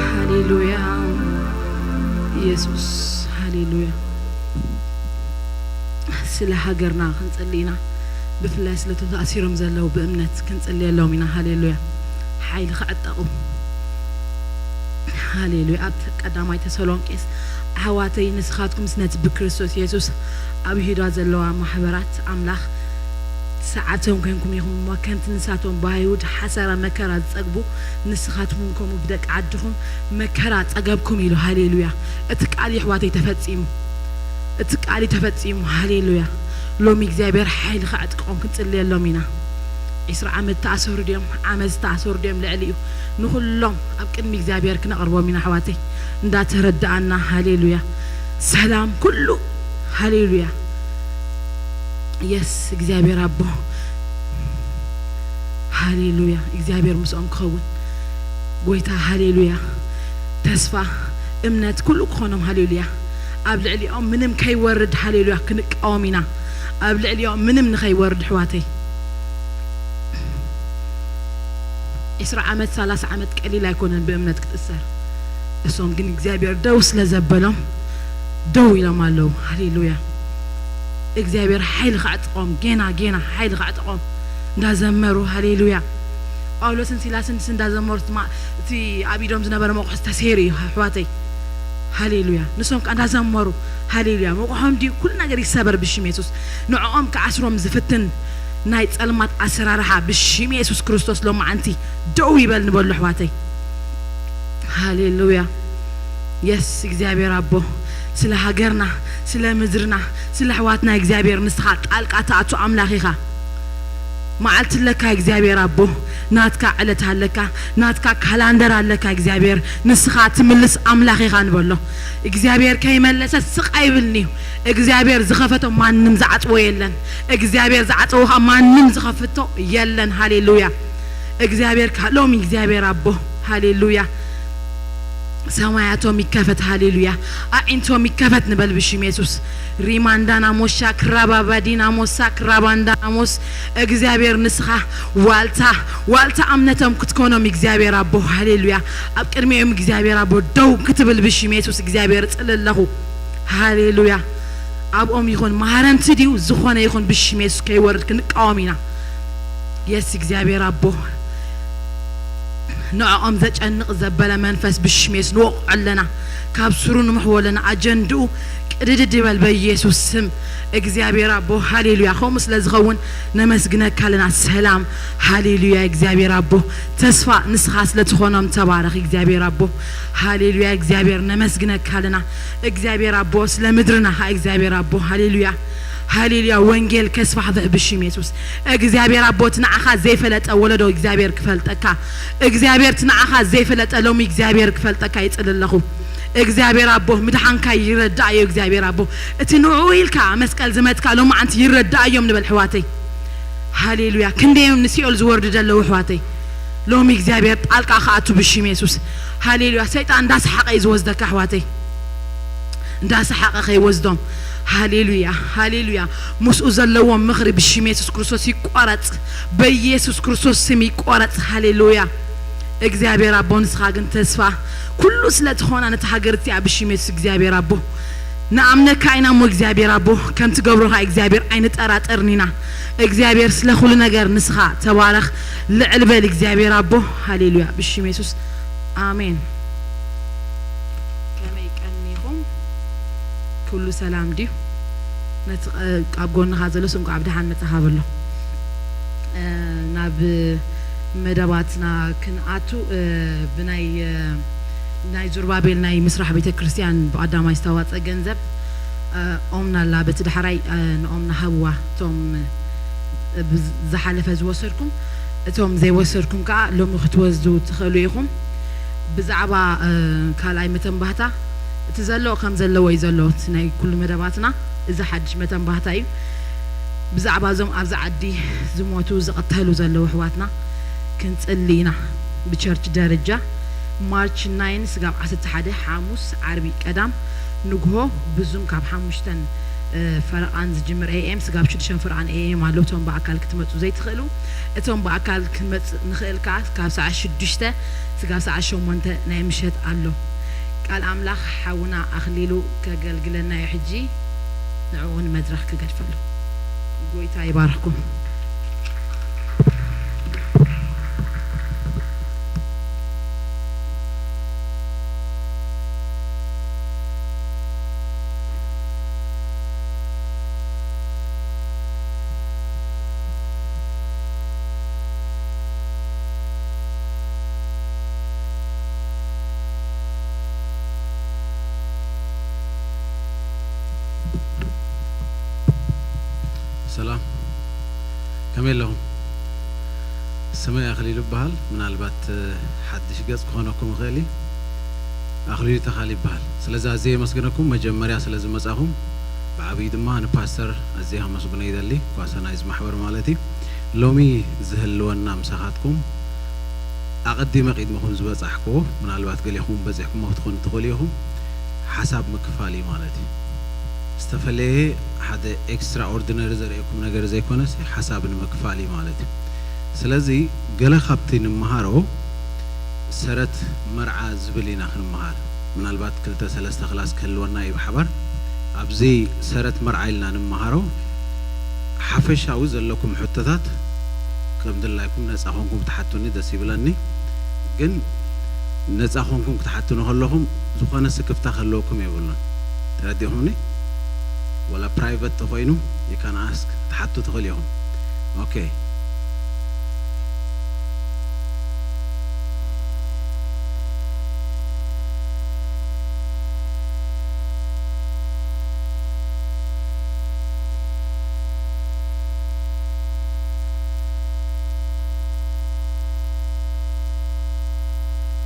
ሃሌሉያ። ኢየሱስ ሃሌሉያ። ስለ ሃገርና ክንጸሊ ኢና። ብፍላይ ስለቶም ተኣሲሮም ዘለዉ ብእምነት ክንጽልየሎም ኢና። ሃሌሉያ። ሓይሊ ክዕጠቑ። ሃሌሉያ። ኣብ ቀዳማይ ተሰሎንቄስ ኣሕዋተይ ንስኻትኩምስ ነቲ ብክርስቶስ የሱስ ኣብ ይሁዳ ዘለዋ ማሕበራት ኣምላኽ ሰዓብቶም ኮይንኩም ኢኹም እሞ ከምቲ ንሳቶም ብኣይሁድ ሓሳራ መከራ ዝጸግቡ ንስኻትኩም ከምኡ ብደቂ ዓድኹም መከራ ጸገብኩም ኢሉ። ሃሌሉያ። እቲ ቃል የሕዋተይ ተፈጺሙ። እቲ ቃል እዩ ተፈጺሙ። ሃሌሉያ። ሎሚ እግዚኣብሔር ሓይሊ ከዕጥቀቆም ክንጽልየሎም ኢና። ዒስራ ዓመት ተኣሰሩ ድዮም? ዓመት ዝተኣሰሩ ድዮም? ልዕሊ እዩ። ንኹሎም ኣብ ቅድሚ እግዚኣብሔር ክነቕርቦም ኢና ኣሕዋተይ። እንዳተረዳኣና። ሃሌሉያ። ሰላም ኩሉ። ሃሌሉያ። የስ እግዚኣብሔር ኣቦ። ሃሌሉያ። እግዚኣብሔር ምስኦም ክኸውን። ጎይታ ሃሌሉያ። ተስፋ፣ እምነት ኩሉ ክኾኖም። ሃሌሉያ። ኣብ ልዕሊኦም ምንም ከይወርድ። ሃሌሉያ። ክንቃወም ኢና። ኣብ ልዕሊኦም ምንም ንኸይወርድ ኣሕዋተይ። ዒስራ ዓመት፣ ሰላሳ ዓመት ቀሊል ኣይኮነን ብእምነት ክትእሰር። እሶም ግን እግዚኣብሔር ደው ስለ ዘበሎም ደው ኢሎም ኣለዉ። ሃሌሉያ። እግዚኣብሔር ሓይሊ ከዕጥቖም፣ ጌና፣ ጌና ሓይሊ ከዕጥቖም እንዳዘመሩ። ሃሌሉያ። ጳውሎስን ሲላስን ስ-፣ እንዳዘመሩ እቲ ማ-፣ እቲ ኣብ ኢዶም ዝነበረ መቑሒ ዝተሰይሩ እዩ ኣሕዋተይ። ሃሌሉያ። ንሶም ከኣ እንዳዘመሩ። ሃሌሉያ። መቑሖም ድዩ? ኩሉ ነገር ይሰበር ብሽም የሱስ። ንዕኦም ክዓስሮም ዝፍትን ናይ ጸልማት ኣሰራርሓ ብሽም የሱስ ክርስቶስ ሎማዓንቲ ደው ይበል ንበሉ ኣሕዋተይ። ሃሌሉያ። የስ እግዚኣብሔር ኣቦ፣ ስለ ሃገርና፣ ስለ ምድርና፣ ስለ ኣሕዋትና እግዚኣብሔር ንስኻ ጣልቃ ትኣቱ ኣምላኽ ኢኻ። መዓልቲ ኣለካ እግዚኣብሔር ኣቦ፣ ናትካ ዕለት ኣለካ፣ ናትካ ካላንደር ኣለካ እግዚኣብሔር፣ ንስኻ ትምልስ ኣምላኽ ኢኻ ንበሎ። እግዚኣብሔር ከይመለሰ ስቕ ኣይብልን እዩ። እግዚኣብሔር ዝኸፈቶ ማንም ዝዓጽዎ የለን። እግዚኣብሔር ዝዓጽዎ ኸኣ ማንም ዝኸፍቶ የለን። ሃሌሉያ። እግዚኣብሔር ከኣ ሎሚ እግዚኣብሔር ኣቦ፣ ሃሌሉያ። ሰማያቶም ይከፈት። ሃሌሉያ። ኣዒንቶም ይከፈት ንበል ብሽም የሱስ። ሪማንዳናሞስ ሻክራባባዲናሞስ ሳክራባንዳናሞስ። እግዚኣብሔር ንስኻ ዋልታ፣ ዋልታ እምነቶም ክትኮኖም እግዚኣብሔር ኣቦ። ሃሌሉያ። ኣብ ቅድሚኦም እግዚኣብሔር ኣቦ ደው ክትብል ብሽም የሱስ እግዚኣብሔር እጽሊ ኣለኹ። ሃሌሉያ። ኣብኦም ይኹን ማህረምቲ ድዩ ዝኾነ ይኹን ብሽም የሱስ ከይወርድ ክንቃወም ኢና። የስ እግዚኣብሔር ኣቦ ንዕኦም ዘጨንቕ ዘበለ መንፈስ ብሽም የሱስ ንወቕዖ ኣለና። ካብ ስሩ ንምሕዎ ኣለና። ኣጀንድኡ ቅድድድ ይበል በኢየሱስ ስም። እግዚኣብሔር ኣቦ ሃሌሉያ። ከምኡ ስለ ዝኸውን ነመስግነካ ኣለና። ሰላም ሃሌሉያ። እግዚኣብሔር ኣቦ ተስፋ ንስኻ ስለ ትኾኖም ተባረኽ እግዚኣብሔር ኣቦ። ሃሌሉያ። እግዚኣብሔር ነመስግነካ ኣለና። እግዚኣብሔር ኣቦ ስለ ምድርና ኸኣ እግዚኣብሔር ኣቦ ሃሌሉያ። ሃሌሉያ። ወንጌል ከስፋሕፍሕ ብሽም የሱስ። እግዚኣብሔር ኣቦ እቲ ንዓኻ ዘይፈለጠ ወለዶ እግዚኣብሔር ክፈልጠካ። እግዚኣብሔር እቲ ንዓኻ ዘይፈለጠ ሎሚ እግዚኣብሔር ክፈልጠካ ይጽሊ ኣለኹ። እግዚኣብሔር ኣቦ ምድሓንካ ይረዳእዮ እግዚኣብሔር ኣቦ። እቲ ንዕኡ ኢልካ መስቀል ዝመትካ ሎማዓንቲ ይረዳእዮም ንበል ኣሕዋተይ። ሃሌሉያ። ክንደዮም ንሲኦል ዝወርዱ ዘለዉ ኣሕዋተይ። ሎሚ እግዚኣብሔር ጣልቃ ክኣቱ ብሽም የሱስ። ሃሌሉያ። ሰይጣን እንዳሰሓቐ እዩ ዝወስደካ ኣሕዋተይ። እንዳሰሓቐ ከይወስዶም። ሃሌሉያ፣ ሃሌሉያ። ምስኡ ዘለዎም ምኽሪ ብሽም የሱስ ክርስቶስ ይቋረጽ። በኢየሱስ ክርስቶስ ስም ይቋረጽ። ሃሌሉያ። እግዚኣብሔር ኣቦ ንስኻ ግን ተስፋ ኩሉ ስለ ትኾና ነቲ ሃገር እቲኣ ብሽም የሱስ እግዚኣብሔር ኣቦ ንኣምነካ ኢና እሞ እግዚኣብሔር ኣቦ ከም ትገብሮ ኸኣ እግዚኣብሔር ኣይንጠራጠርን ኢና። እግዚኣብሔር ስለ ኩሉ ነገር ንስኻ ተባረኽ። ልዕል በል እግዚኣብሔር ኣቦ። ሃሌሉያ። ብሽም የሱስ ኣሜን። ከመይ ቀኒኹም? ኩሉ ሰላም ድዩ? ነቲ ቐ-፣ ኣብ ጎንኻ ዘሎ እንኳዕ ብደሓን መጻኻ በሎ። እ፣ ናብ መደባትና ክንኣቱ፣ እ፣ ብናይ፣ እ፣ ናይ ዙርባቤል ናይ ምስራሕ ቤተ ክርስቲያን ብቐዳማይ ዝተዋጸ ገንዘብ፣ እ፣ ኦምና ኣላ። በቲ ዳሕራይ፣ እ፣ ንኦምና ሃብዋ። እቶም፣ እ፣ ብዝ-፣ ዝሓለፈ ዝወሰድኩም፣ እቶም ዘይወሰድኩም ከኣ ሎሚ ክትወስዱ ትኽእሉ ኢኹም። ብዛዕባ፣ እ፣ ካልኣይ መተንባህታ፣ እቲ ዘሎ ከም ዘለዎ እዩ ዘሎ። እቲ ናይ ኩሉ መደባትና እዚ ሓድሽ መተንባህታ እዩ። ብዛዕባ እዞም ኣብዚ ዓዲ ዝሞቱ ዝቐተሉ ዘለዉ ኣሕዋትና ክንጽሊ ኢና። ብቸርች ደረጃ ማርች ናይን ስጋብ ዓሰርተ ሓደ፣ ሓሙስ፣ ዓርቢ፣ ቀዳም ንግሆ፣ ብዙም ካብ ሓሙሽተን፣ እ፣ ፈረቓን ዝጅምር ኤ ኤም ስጋብ ሽዱሽተን ፈረቓን ኤ ኤም ኣሎ። እቶም ብኣካል ክትመጹ ዘይትኽእሉ፣ እቶም ብኣካል ክንመጽእ ንኽእል ከኣ ካብ ሰዓት ሽዱሽተ ስጋብ ሰዓት ሸሞንተ ናይ ምሸት ኣሎ። ቃል ኣምላኽ ሓውና ኣኽሊሉ ከገልግለና እዩ። ሕጂ ንዕኡ ንመድረኽ ክገድፈሉ። ጎይታ ይባርኽኩም። ሰላም፣ ከመይ ኣለኹም? ስመይ ኣኽሊሉ ይበሃል። ምናልባት፣ እ፣ ሓድሽ ገጽ ክኾነኩም ይኽእል እዩ። ኣኽሊሉ ተኻል ይበሃል። ስለዚ ኣዝየ የመስግነኩም፣ መጀመርያ ስለ ዝመጻኹም። ብዓብዪ ድማ ንፓስተር ኣዝየ ከመስግኖ ይደሊ፣ ኳሰ ናይዚ ማሕበር ማለት እዩ። ሎሚ ዝህልወና ምሳኻትኩም ኣቐዲመ ቅድምኹም ዝበጻሕክዎ፣ ምናልባት ገሊኹም በጺሕኩሞ ክትኾኑ ትኽእሉ ኢኹም፣ ሓሳብ ምክፋል እዩ ማለት እዩ። ዝተፈለየ ሓደ ኤክስትራኦርዲነሪ ዘርእየኩም ነገር ዘይኮነስ፣ ሓሳብ ንምክፋል እዩ ማለት እዩ። ስለዚ ገለ ካብቲ ንምሃሮ ሰረት መርዓ ዝብል ኢና ክንምሃር። ምናልባት ክልተ ሰለስተ ክላስ ክህልወና እዩ ብሓባር። ኣብዚ ሰረት መርዓ ኢልና ንምሃሮ ሓፈሻዊ ዘለኩም ሕቶታት ከም ድላይኩም ነጻ ኮንኩም ክትሓቱኒ ደስ ይብለኒ። ግን ነጻ ኮንኩም ክትሓቱኒ ከለኹም ዝኾነ ስክፍታ ክህልወኩም የብሉን። ተረዲኹምኒ? ወላ ፕራይቨት ተኾይኑ you can ask፣ ክትሓቱ ትኽእሉ ኢኹም። ኦኬ።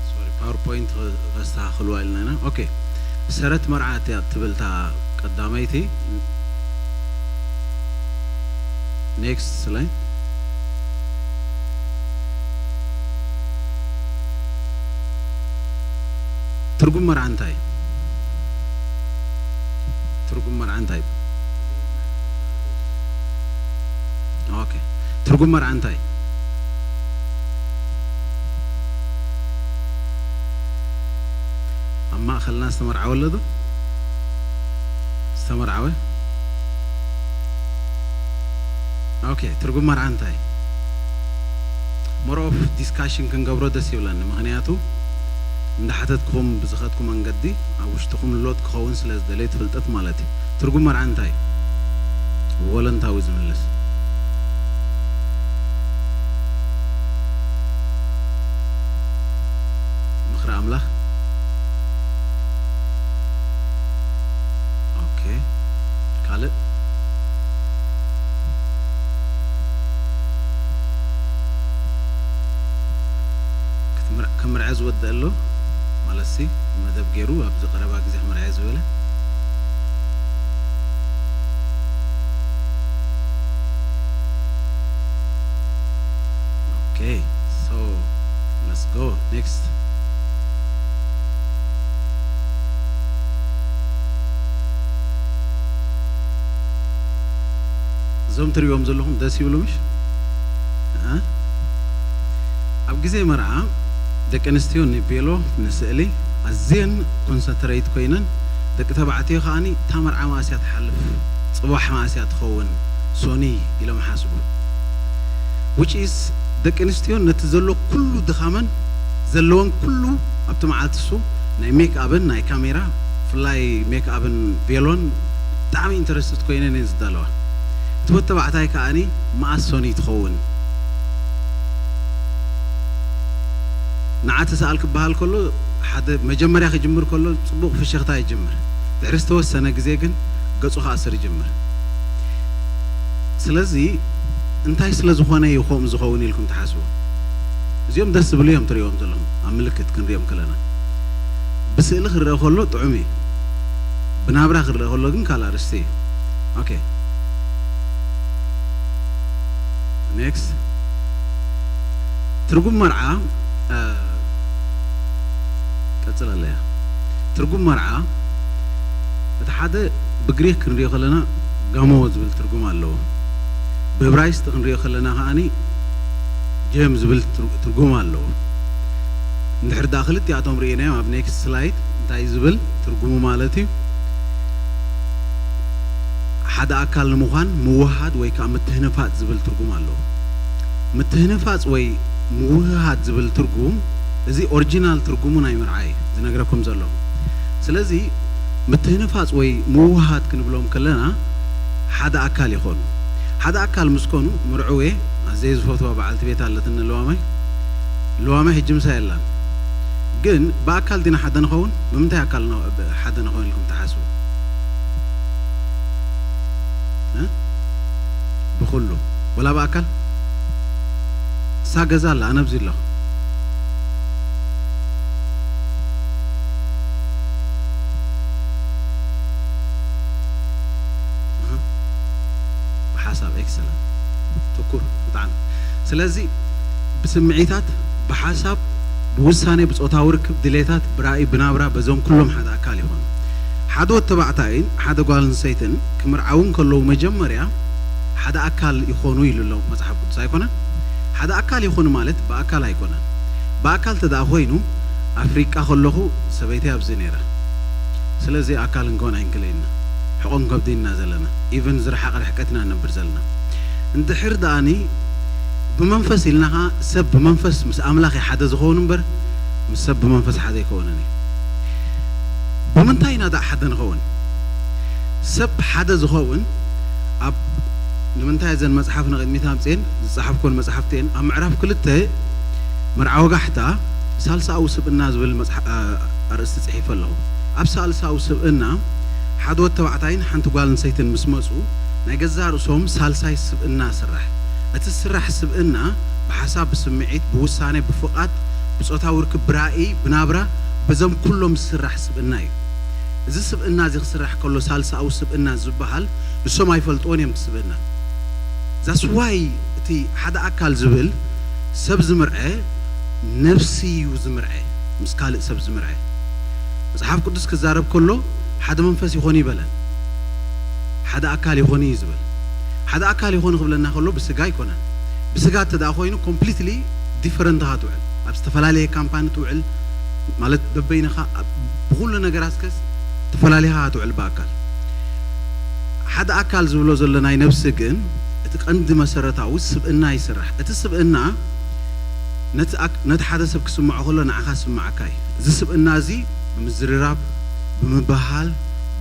ሶሪ፣ ፓወርፖይንት ከስተኻኽልዋ ኢልና ኢና። ኦኬ፣ ሰረት መርዓ እያ ትብል እታ ቀዳመይቲ። ኔክስት ስላይድ። ትርጉም መርዓ እንታይ እዩ? ትርጉም መርዓ እንታይ እዩ? ኦኬ፣ ትርጉም መርዓ እንታይ እዩ? ኣብ ማእኸልና ዝተመርዓወ ኣሎ ዶ? ዝተመርዓወ? ኦኬ፣ ትርጉም መርዓ እንታይ? ሞር ኦፍ ዲስካሽን ክንገብሮ ደስ ይብለኒ፣ ምኽንያቱ እንዳሓተትኩም ብዝኸድኩ መንገዲ ኣብ ውሽጥኹም ሎድ ክኸውን ስለ ዝደለየ፣ እቲ ፍልጠት ማለት እዩ። ትርጉም መርዓ እንታይ? ቮለንታዊ ዝምልስ። ምኽሪ ኣምላኽ። ኦኬ፣ ካልእ? ክትምር-፣ ክምርዐ ዝወደእ ኣሎ ማለትሲ፣ መደብ ገይሩ ኣብዚ ቀረባ ግዜ ክምርዐ ዝበለ? ኦኬ፣ so let's go next። እዞም ትሪእዎም ዘለኹም ደስ ይብሉ ምሽ? እ? ኣብ ግዜ መርዓ ደቂ ኣንስትዮ ንቤሎ፣ ንስእሊ ኣዝየን ኮንሰንትሬት ኮይነን፣ ደቂ ተባዕትዮ ከኣ እታ መርዓ መኣስ እያ ትሓልፍ፣ ጽባሕ መኣስ እያ ትኸውን፣ ሶኒ ኢሎም ይሓስቡ። Which is ደቂ ኣንስትዮ ነቲ ዘሎ ኩሉ ድኻመን ዘለወን ኩሉ ኣብቲ መዓልቲ እሱ ናይ ሜክ ኣብን ናይ ካሜራ፣ ብፍላይ ሜክ ኣብን ቬሎን ብጣዕሚ ኢንተረስትድ ኮይነን እየን ዝዳለዋ። እቲ ወዲ ተባዕታይ ከኣኒ መኣስ ሶኒ ትኸውን? ንዓ ተሰኣል ክበሃል ከሎ፣ ሓደ መጀመርያ ክጅምር ከሎ ጽቡቕ ፍሽኽታ ይጅምር። ድሕሪ ዝተወሰነ ግዜ ግን ገጹ ክኣስር ይጅምር። ስለዚ እንታይ ስለ ዝኾነ እዩ ከምኡ ዝኸውን ኢልኩም ትሓስቡ? እዚኦም ደስ ዝብሉ እዮም ትርእይዎም ዘለኹም፣ ኣብ ምልክት ክንሪኦም ከለና። ብስእሊ ክረአ ከሎ ጥዑም እዩ፣ ብናብራ ክረአ ከሎ ግን ካልእ ኣርእስቲ እዩ። ኦኬ፣ ኔክስት። ትርጉም መርዓ፣ እ፣ ቀጽል ኣለያ። ትርጉም መርዓ፣ እቲ ሓደ ብግሪክ ክንሪኦ ከለና ጋሞ ዝብል ትርጉም ኣለዎ። ብእብራይስጥ ክንሪኦ ከለና ከኣኒ ጀም ዝብል ትር-፣ ትርጉም ኣለዎ። እንድሕር ደኣ ክልቲኣቶም ርኢናዮም፣ ኣብ ኔክስት ስላይድ እንታይ ዝብል ትርጉሙ ማለት እዩ? ሓደ ኣካል ንምዃን ምውሃድ ወይ ከዓ ምትህንፋጽ ዝብል ትርጉም ኣለዎ። ምትህንፋጽ ወይ ምውህሃድ ዝብል ትርጉም፣ እዚ ኦሪጂናል ትርጉሙ ናይ መርዓ እዩ ዝነግረኩም ዘሎ። ስለዚ ምትህንፋጽ ወይ ምውህሃድ ክንብሎም ከለና፣ ሓደ ኣካል ይኾኑ። ሓደ ኣካል ምስ ኮኑ፣ መርዕወ ኣዘይ ዝፈትዋ በዓልቲ ቤት ኣለትኒ፣ ለዋማይ፣ ለዋማይ ሕጂ ምሳይ የላን። ግን ብኣካል ዲና ሓደ ንኸውን? ብምንታይ ኣካል ን-፣ ሓደ ንኸውን ኢልኩም ትሓስቡ? እ? ብኹሉ። ወላ ብኣካል? እሳ ገዛ ኣላ፣ ኣነ ኣብዚ ኣለኹ። ኣሃ። ብሓሳብ፣ ኤክሰለንት። ትኩር፣ ብጣዕሚ። ስለዚ ብስምዒታት፣ ብሓሳብ፣ ብውሳኔ፣ ብጾታዊ ርክብ፣ ድሌታት፣ ብራእይ፣ ብናብራ፣ በዞም ኩሎም ሓደ ኣካል ይኾኑ። ሓደ ወዲ ተባዕታይን ሓደ ጓል ኣንስተይትን ክምርዓዉ እንከለዉ መጀመርያ ሓደ ኣካል ይኾኑ ኢሉ ኣሎ መጽሓፍ ቅዱስ፣ ኣይኮነን? ሓደ ኣካል ይኾኑ ማለት ብኣካል ኣይኮነን። ብኣካል ተደኣ ኮይኑ ኣፍሪቃ ከለኹ ሰበይተይ ኣብዚ ነይራ። ስለዚ ኣካል እንከውን ኣይንክለይና። ሕቖን ከብድን ኢና ዘለና። ኢቭን ዝረሓቐ ርሕቀት ኢና ንነብር ዘለና። እንድሕር ደኣኒ ብመንፈስ ኢልና ኸኣ ሰብ ብመንፈስ ምስ ኣምላኽ እዩ ሓደ ዝኸውን እምበር ምስ ሰብ ብመንፈስ ሓደ ኣይከውንን እዩ። ብምንታይ ኢና ደኣ ሓደ ንኸውን? ሰብ ሓደ ዝኸውን ኣብ፣ ንምንታይ እዘን መጽሓፍ ንቕድሚት ኣምጽኤን ዝጸሓፍኮን መጽሓፍቲ እየን። ኣብ ምዕራፍ ክልተ መርዓ ወጋሕታ ሳልሳዊ ስብእና ዝብል መጽሓ-፣ ኣ-፣ ኣርእስቲ ጽሒፈ ኣለኹ። ኣብ ሳልሳዊ ስብእና ሓደ ወዲ ተባዕታይን ሓንቲ ጓል ኣንስተይትን ምስ መጹ ናይ ገዛእ ርእሶም ሳልሳይ ስብእና ስራሕ። እቲ ስራሕ ስብእና ብሓሳብ፣ ብስምዒት፣ ብውሳኔ፣ ብፍቓድ፣ ብጾታዊ ርክብ፣ ብራእይ፣ ብናብራ፣ በዞም ኩሎም ዝስራሕ ስብእና እዩ። እዚ ስብእና እዚ ክስራሕ ከሎ ሳልሳዊ ስብእና ዝበሃል ንሶም ኣይፈልጥዎን እዮም እቲ ስብእና። That's why እቲ ሓደ ኣካል ዝብል ሰብ ዝምርዐ ነፍሲ እዩ ዝምርዐ፣ ምስ ካልእ ሰብ ዝምርዐ። መጽሓፍ ቅዱስ ክዛረብ ከሎ ሓደ መንፈስ ይኾኑ ይበለን፣ ሓደ ኣካል ይኾኑ እዩ ዝብል። ሓደ ኣካል ይኾኑ ክብለና ከሎ ብስጋ ኣይኮነን። ብስጋ እንተ ደኣ ኮይኑ ኮምፕሊትሊ ዲፈረንት ኢኻ ትውዕል። ኣብ ዝተፈላለየ ካምፓኒ ትውዕል፣ ማለት በበይንኻ ኣብ፣ ብኹሉ ነገራትከስ ተፈላሊኻ ትውዕል ብኣካል። ሓደ ኣካል ዝብሎ ዘሎ ናይ ነብሲ ግን እቲ ቀንዲ መሰረታዊ ስብእና ይስራሕ። እቲ ስብእና ነቲ ኣክ-፣ ነቲ ሓደ ሰብ ክስምዖ ከሎ ንዓኻ ዝስምዓካ እዩ። እዚ ስብእና እዚ ብምዝርራብ፣ ብምብህሃል፣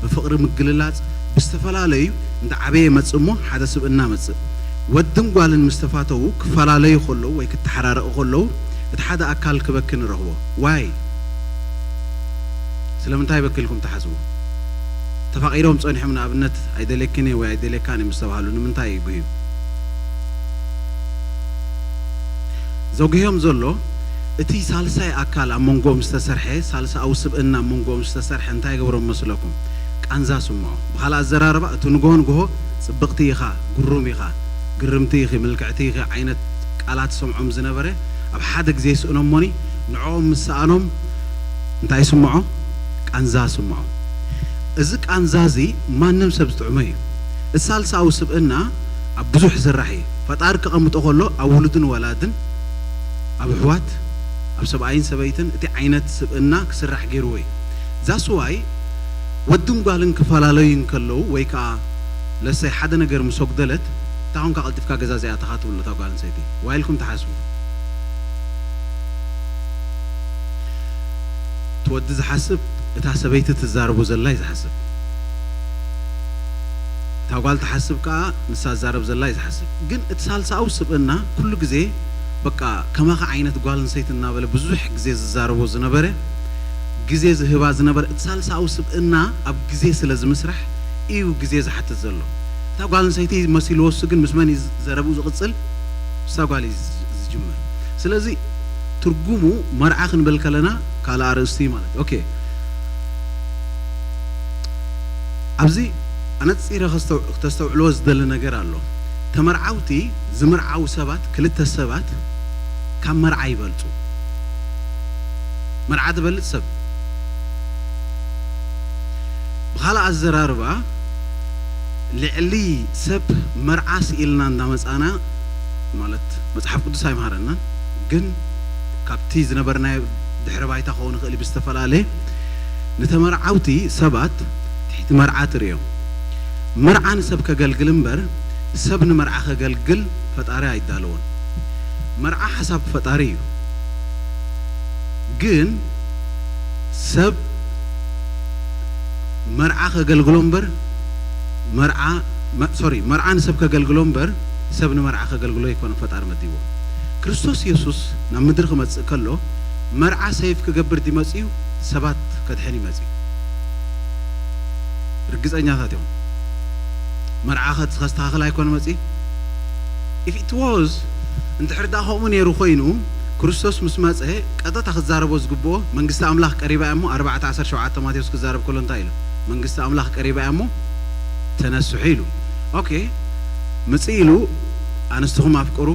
ብፍቕሪ ምግልላጽ፣ ብዝተፈላለዩ እንዳ ዓበየ ይመጽእ እሞ ሓደ ስብእና መጽእ። ወድን ጓልን ምስ ተፋተዉ ክፈላለዩ ከለዉ ወይ ክተሓራረቑ ከለዉ እቲ ሓደ ኣካል ክበኪ ንረኽቦ። ዋይ? ስለምንታይ ይበኪ ኢልኩም ትሓስቡ? ተፋቒሮም ጸኒሖም ንኣብነት ኣይደልየክን እየ ወይ ኣይደልየካን እየ ምስ ተባህሉ ንምንታይ እዩ ጉህዩ? ዘጉህዮም ዘሎ እቲ ሳልሳይ ኣካል ኣብ መንጎኦም ዝተሰርሐ፣ ሳልሳዊ ስብእና ኣብ መንጎኦም ዝተሰርሐ እንታይ ይገብሮም መስለኩም? ቃንዛ ስምዖ። ብኻልእ ኣዘራርባ እቲ ንግሆ ንግሆ ጽብቕቲ ኢኻ፣ ግሩም ኢኻ፣ ግርምቲ ኢኺ፣ ምልክዕቲ ኢኺ ዓይነት ቃላት ሰምዖም ዝነበረ ኣብ ሓደ ግዜ ይስእኖም እሞኒ ንዕኦም ምስ ሰኣኖም እንታይ ይስምዖ? ቃንዛ ስምዖ። እዚ ቃንዛ እዚ ማንም ሰብ ዝጥዕሞ እዩ። እቲ ሳልሳዊ ስብእና ኣብ ብዙሕ ይስራሕ እዩ። ፈጣሪ ከቐምጦ ከሎ ኣብ ውሉድን ወላድን፣ ኣብ ኣሕዋት፣ ኣብ ሰብኣይን ሰበይትን እቲ ዓይነት ስብእና ክስራሕ ገይርዎ እዩ። That's why ወድን ጓልን ክፈላለዩ እንከለዉ ወይ ከዓ ለሰይ ሓደ ነገር ምስ ኣጉደለት እንታይ ኮንካ ቀልጢፍካ ገዛ ዘይኣተኻ ትብሉ እታ ጓል ኣንስተይቲ? ዋይ ኢልኩም ትሓስቡ? እቲ ወዲ ዝሓስብ እታ ሰበይቲ ትዛረቦ ዘላ እዩ ዝሓስብ። እታ ጓል ትሓስብ ከኣ ንሳ ትዛረብ ዘላ እዩ ዝሓስብ። ግን እቲ ሳልሳዊ ስብእና ኩሉ ግዜ በቃ ከማኻ ዓይነት ጓል ኣንስተይቲ እናበለ ብዙሕ ግዜ ዝዛረቦ ዝነበረ፣ ግዜ ዝህባ ዝነበረ፣ እቲ ሳልሳዊ ስብእና ኣብ ግዜ ስለ ዝምስራሕ እዩ ግዜ ዝሓትት ዘሎ። እታ ጓል ኣንስተይቲ መሲልዎ እሱ ግን ምስ መን እዩ ዘረብኡ ዝቕጽል? ምስታ ጓል እዩ ዝጅምር። ስለዚ ትርጉሙ መርዓ ክንብል ከለና ካልእ ኣርእስቲ እዩ ማለት እዩ። ኦኬ፣ ኣብዚ ኣነጺረ ክተስተውዕልዎ ዝደሊ ነገር ኣሎ። ተመርዓውቲ ዝምርዓው ሰባት፣ ክልተ ሰባት ካብ መርዓ ይበልጹ። መርዓ ዝበልጽ ሰብ፣ ብኻልእ ኣዘራርባ፣ ልዕሊ ሰብ መርዓ ስኢልና እንዳመጻና፣ ማለት መጽሓፍ ቅዱስ ኣይምሃረናን፣ ግን ካብቲ ዝነበርናዮ ድሕረ ባይታ ክኸውን ይኽእል እዩ ብዝተፈላለየ፣ ንተመርዓውቲ ሰባት ትሕቲ መርዓ ትርእዮም። መርዓ ንሰብ ከገልግል እምበር ሰብ ንመርዓ ከገልግል ፈጣሪ ኣይዳለዎን። መርዓ ሓሳብ ፈጣሪ እዩ። ግን ሰብ መርዓ ከገልግሎ እምበር መርዓ መ- ሶሪ መርዓ ንሰብ ከገልግሎ እምበር ሰብ ንመርዓ ከገልግሎ ኣይኮነ ፈጣሪ መዲብዎ። ክርስቶስ የሱስ ናብ ምድሪ ክመጽእ ከሎ መርዓ ሰይፍ ክገብር ድመጽዩ ሰባት ከድሕን ይመጽዩ። ርግጸኛታት እዮም። መርዓ ከት- ከስተኻኽል ኣይኮነ መጺ if it was እንድሕር ደኣ ከምኡ ነይሩ ኮይኑ ክርስቶስ ምስ መጸ ቀጥታ ክዛረቦ ዝግብኦ መንግስቲ ኣምላኽ ቀሪባ እያ እሞ ኣርባዕተ ዓሰርተ ሸውዓተ ማቴዎስ ክዛረብ ከሎ እንታይ ኢሉ? መንግስቲ ኣምላኽ ቀሪባ እያ እሞ ተነስሑ ኢሉ። ኦኬ፣ ምጽእ ኢሉ ኣንስትኹም ኣፍቅሩ፣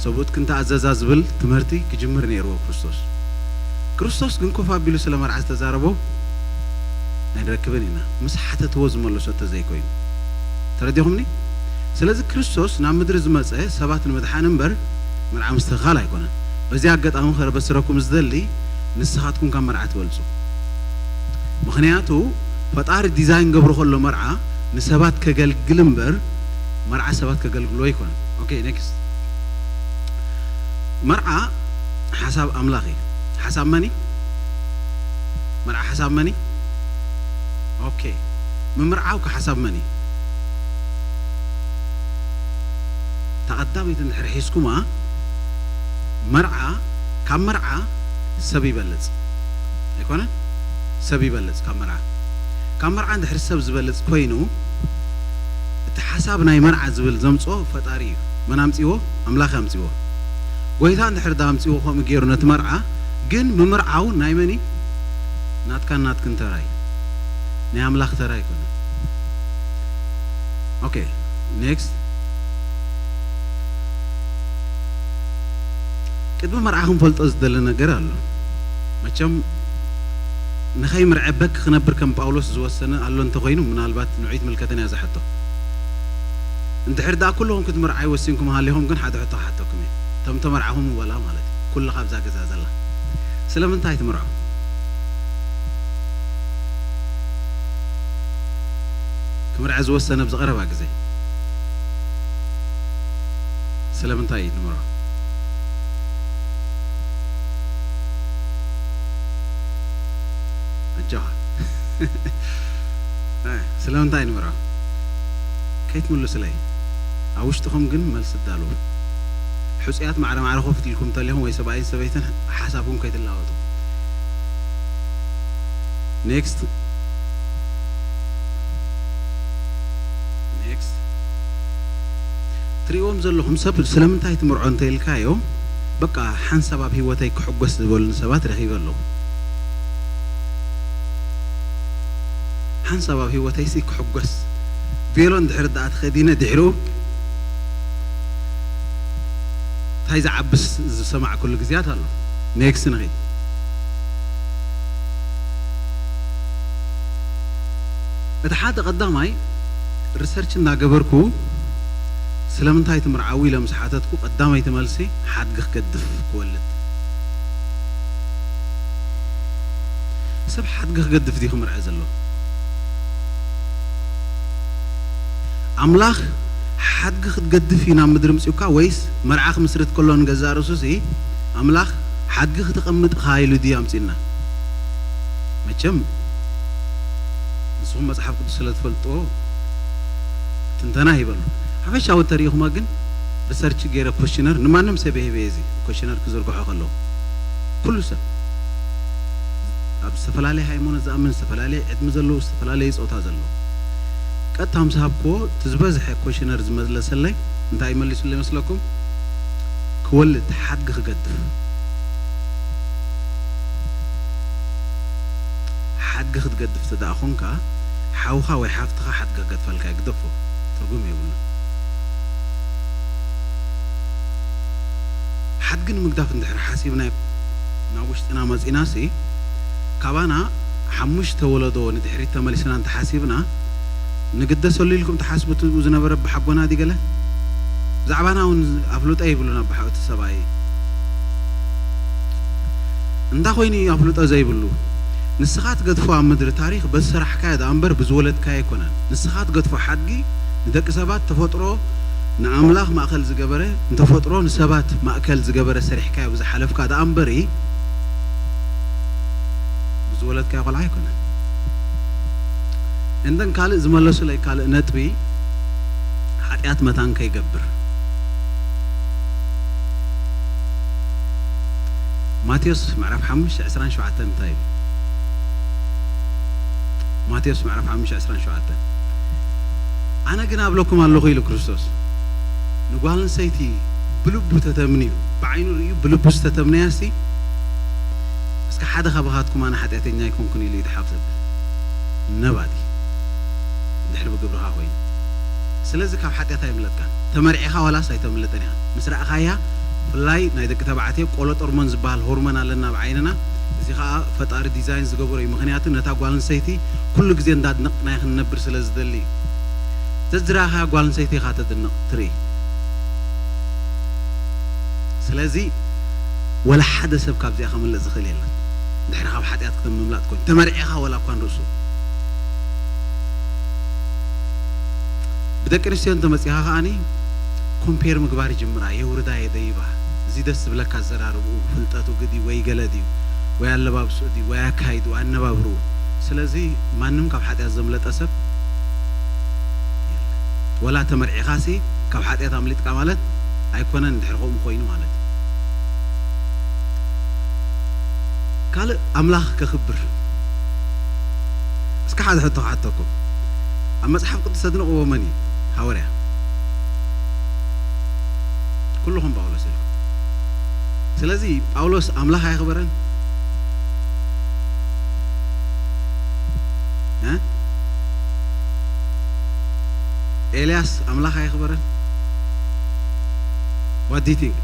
ሰብኡትክን ተኣዘዛ ዝብል ትምህርቲ ክጅምር ነይርዎ ክርስቶስ። ክርስቶስ ግን ኮፍ ኣቢሉ ስለ መርዓ ዝተዛረቦ ኣይንረክብን ኢና፣ ምስ ሓተትዎ ዝመለሶ ተዘይኮይኑ። ተረዲኹምኒ? ስለዚ ክርስቶስ ናብ ምድሪ ዝመጸ ሰባት ንምድሓን እምበር መርዓ ምስትኽኻል ኣይኮነን። በዚ ኣጋጣሚ ከበስረኩም ዝደሊ ንስኻትኩም ካብ መርዓ ትበልጹ። ምኽንያቱ ፈጣሪ ዲዛይን ገብሮ ከሎ መርዓ ንሰባት ከገልግል እምበር መርዓ ሰባት ከገልግሎ ኣይኮነን። ኦኬ፣ ኔክስት። መርዓ ሓሳብ ኣምላኽ እዩ። ሓሳብ መን እዩ? መርዓ ሓሳብ መን እዩ? ኦኬ፣ ምምርዓው ከ ሓሳብ መን እዩ? እታ ቀዳመይቲ እንድሕር ሒዝኩማ፣ መርዓ፣ ካብ መርዓ ሰብ ይበልጽ ኣይኮነን? ሰብ ይበልጽ ካብ መርዓ። ካብ መርዓ እንድሕር ሰብ ዝበልጽ ኮይኑ፣ እቲ ሓሳብ ናይ መርዓ ዝብል ዘምጽኦ ፈጣሪ እዩ። መን ኣምጺዎ? ኣምላኽ ኣምጺዎ። ጎይታ እንድሕር ዳ ኣምጺዎ ከምኡ ገይሩ ነቲ መርዓ፣ ግን ምምርዓው ናይ መን እዩ? ናትካን ናትክን ተራ እዩ። ናይ ኣምላኽ ተራ ኣይኮነን። ኦኬ፣ ኔክስት። ቅድሚ መርዓ ክንፈልጦ ዝደለ ነገር ኣሎ። መቸም ንኸይምርዐ በክ ክነብር ከም ጳውሎስ ዝወሰነ ኣሎ እንተኾይኑ፣ ምናልባት ንዑይ ትምልከተን እያ እዛ ሕቶ። እንድሕር ደኣ ኩልኹም ክትምርዓዩ ወሲንኩም ሃሊኹም ግን ሓደ ሕቶ ክሓተኩም እየ። እቶም ተመርዓኹም ወላ ማለት እዩ። ኩሉ ካብዛ ገዛ ዘላ። ስለምንታይ ትምርዖ? ክምርዐ ዝወሰነ ኣብዚ ቀረባ ግዜ። ስለምንታይ እዩ ንምርዖ? ኣጆኻ። እ፣ ስለምንታይ ንምርዖ? ከይትምልሱለይ። ኣብ ውሽጥኹም ግን መልሲ ኣዳልዉ። ሕጹያት ማዕረ ማዕረ ኮፍ ኢልኩም እንተሊኹም ወይ ሰብኣይን ሰበይትን ሓሳብኩም ከይትላወጡ። ኔክስት። ኔክስት። ትርእይዎም ዘለኹም ሰብ ስለምንታይ ትምርዖ እንተ ኢልካዮ፣ በቃ ሓንሳብ ኣብ ህይወተይ ክሕጎስ ዝበሉኒ ሰባት ረኺበ ኣለኹ። ሓንሳብ ኣብ ህይወተይሲ ክሕጎስ ቤሎ እንድሕር ደኣ ተኸዲነ ድሕሩ እንታይ ዝዓብስ ዝሰማዕኩሉ ግዜያት ኣሎ። ኔክስት ንኺድ። እቲ ሓደ ቀዳማይ ሪሰርች እናገበርኩ ስለምንታይ ትምርዓዊ ኢለ ምስ ሓተትኩ ቀዳመይቲ መልሲ ሓድጊ ክገድፍ ክወልድ። ሰብ ሓድጊ ክገድፍ ድዩ ክምርዐ ዘሎ? ኣምላኽ ሓድጊ ክትገድፍ እዩ ናብ ምድሪ ምጽኡካ ወይስ መርዓ ክምስርት ከሎ ንገዛእ ርእሱሲ ኣምላኽ ሓድጊ ክተቐምጥ ኢኻ ኢሉ ድዩ ኣምጺኡና? ቸም ንስኹም መጽሓፍ ቅዱስ ስለ ትፈልጥዎ ትንተና ይበሉ። ሓፈሻዊ ተሪኢኹማ ግን ሪሰርች ገይረ ኮሽነር ንማንም ሰብ ይህበ እዚ ኮሽነር ክዝርግሖ ከለዉ ኩሉ ሰብ ኣብ ዝተፈላለየ ሃይማኖት ዝኣምን፣ ዝተፈላለየ ዕድሚ ዘለዎ፣ ዝተፈላለየ ጾታ ዘለዎ ቀጥታ ምስ ሃብክዎ እቲ ዝበዝሐ ኮሽነር ዝመለሰለይ እንታይ ይመሊሱለይ መስለኩም? ክወልድ ሓድጊ ክገድፍ። ሓድጊ ክትገድፍ ተደኣ ኾንካ ሓውኻ ወይ ሓፍትኻ ሓድጊ ክገድፈልካ ይግደፎ ትርጉም የብሉን። ሓድጊ ንምግዳፍ እንድሕር ሓሲብና ናብ ውሽጥና መጺና ሲ ካባና ሓሙሽተ ወለዶ ንድሕሪት ተመሊስና እንተሓሲብና ንግደሰሉ ኢልኩም ትሓስቡ ትብኡ ዝነበረ ብሓጎና ዲ ገለ ብዛዕባና እውን ኣፍልጦ ይብሉን ኣባሓ እቲ ሰብኣይ እንታ ኮይኑ እዩ ኣፍልጦ ዘይብሉ ንስኻ ትገድፎ ኣብ ምድሪ ታሪኽ በዚ ሰራሕካዮ ደኣ እምበር ብዝወለድካዮ ኣይኮነን ንስኻ ትገድፎ ሓድጊ ንደቂ ሰባት ተፈጥሮ ንኣምላኽ ማእከል ዝገበረ ንተፈጥሮ ንሰባት ማእከል ዝገበረ ሰሪሕካዮ ብዝሓለፍካ ደኣ እምበሪ ብዝወለድካዮ ቆልዓ ኣይኮነን እንደን ካልእ ዝመለሱለይ ካልእ ነጥቢ ሓጢኣት መታን ከይገብር ማቴዎስ ምዕራፍ ሓሙሽተ ዕስራን ሸውዓተን እንታይ እዩ ማቴዎስ ምዕራፍ ሓሙሽተ ዕስራን ሸውዓተን ኣነ ግን ኣብለኩም ኣለኹ ኢሉ ክርስቶስ ንጓል ንሰይቲ ብልቡ ተተምንዩ ብዓይኑ ርእዩ ብልቡ ዝተተምነያ ሲ እስከ ሓደ ካባኻትኩም ኣነ ሓጢኣተኛ ኣይኮንኩን ኢሉ ይድሓፍ ዘብል ነባዲ ድሕሪ ብግብርኻ ኮይኑ ስለዚ ካብ ሓጢኣት ኣይምለጥካን ተመርዒኻ ዋላስ ኣይተምልጥን ኢኻ ምስ ረእኻያ ፍላይ ናይ ደቂ ተባዕትዮ ቆሎጥ ሆርሞን ዝበሃል ሆርሞን ኣለና ኣብ ዓይንና እዚ ከዓ ፈጣሪ ዲዛይን ዝገበሮ እዩ ምክንያቱ ነታ ጓል ኣንስተይቲ ኩሉ ግዜ እንዳድነቕናያ ክንነብር ስለ ዝደሊ እዩ ዘዝረኣኻያ ጓል ኣንስተይቲ ኢኻ ተድንቕ ትርኢ ስለዚ ወላ ሓደ ሰብ ካብዚኣ ከምልእ ዝኽእል የለን ድሕሪ ካብ ሓጢኣት ክተምምላጥ ኮይኑ ተመርዒኻ ወላ እኳ ንርእሱ ብደቂ ኣንስትዮ እንተመፂኻ ከዓኒ ኮምፔር ምግባር ይጅምራ የውርዳ የደይባ እዚ ደስ ዝብለካ ኣዘራርብኡ ፍልጠቱ ግዲ ወይ ገለ ድዩ ወይ ኣለባብስኡ ድዩ ወይ ኣካይዱ ኣነባብርኡ ስለዚ ማንም ካብ ሓጢኣት ዘምለጠ ሰብ ወላ ተመርዒኻሲ ካብ ሓጢኣት ኣምሊጥካ ማለት ኣይኮነን እንድሕር ከምኡ ኮይኑ ማለት ካልእ ኣምላኽ ከኽብር እስከ ሓደ ሕቶ ክሓተኩም ኣብ መጽሓፍ ቅዱስ ኣድንቕዎ መን እዩ ሃወርያ ኩልኹም ጳውሎስ ኢልኩም ስለዚ ጳውሎስ ኣምላኽ ኣየኽበረን ኤልያስ ኣምላኽ ኣየኽበረን what do you think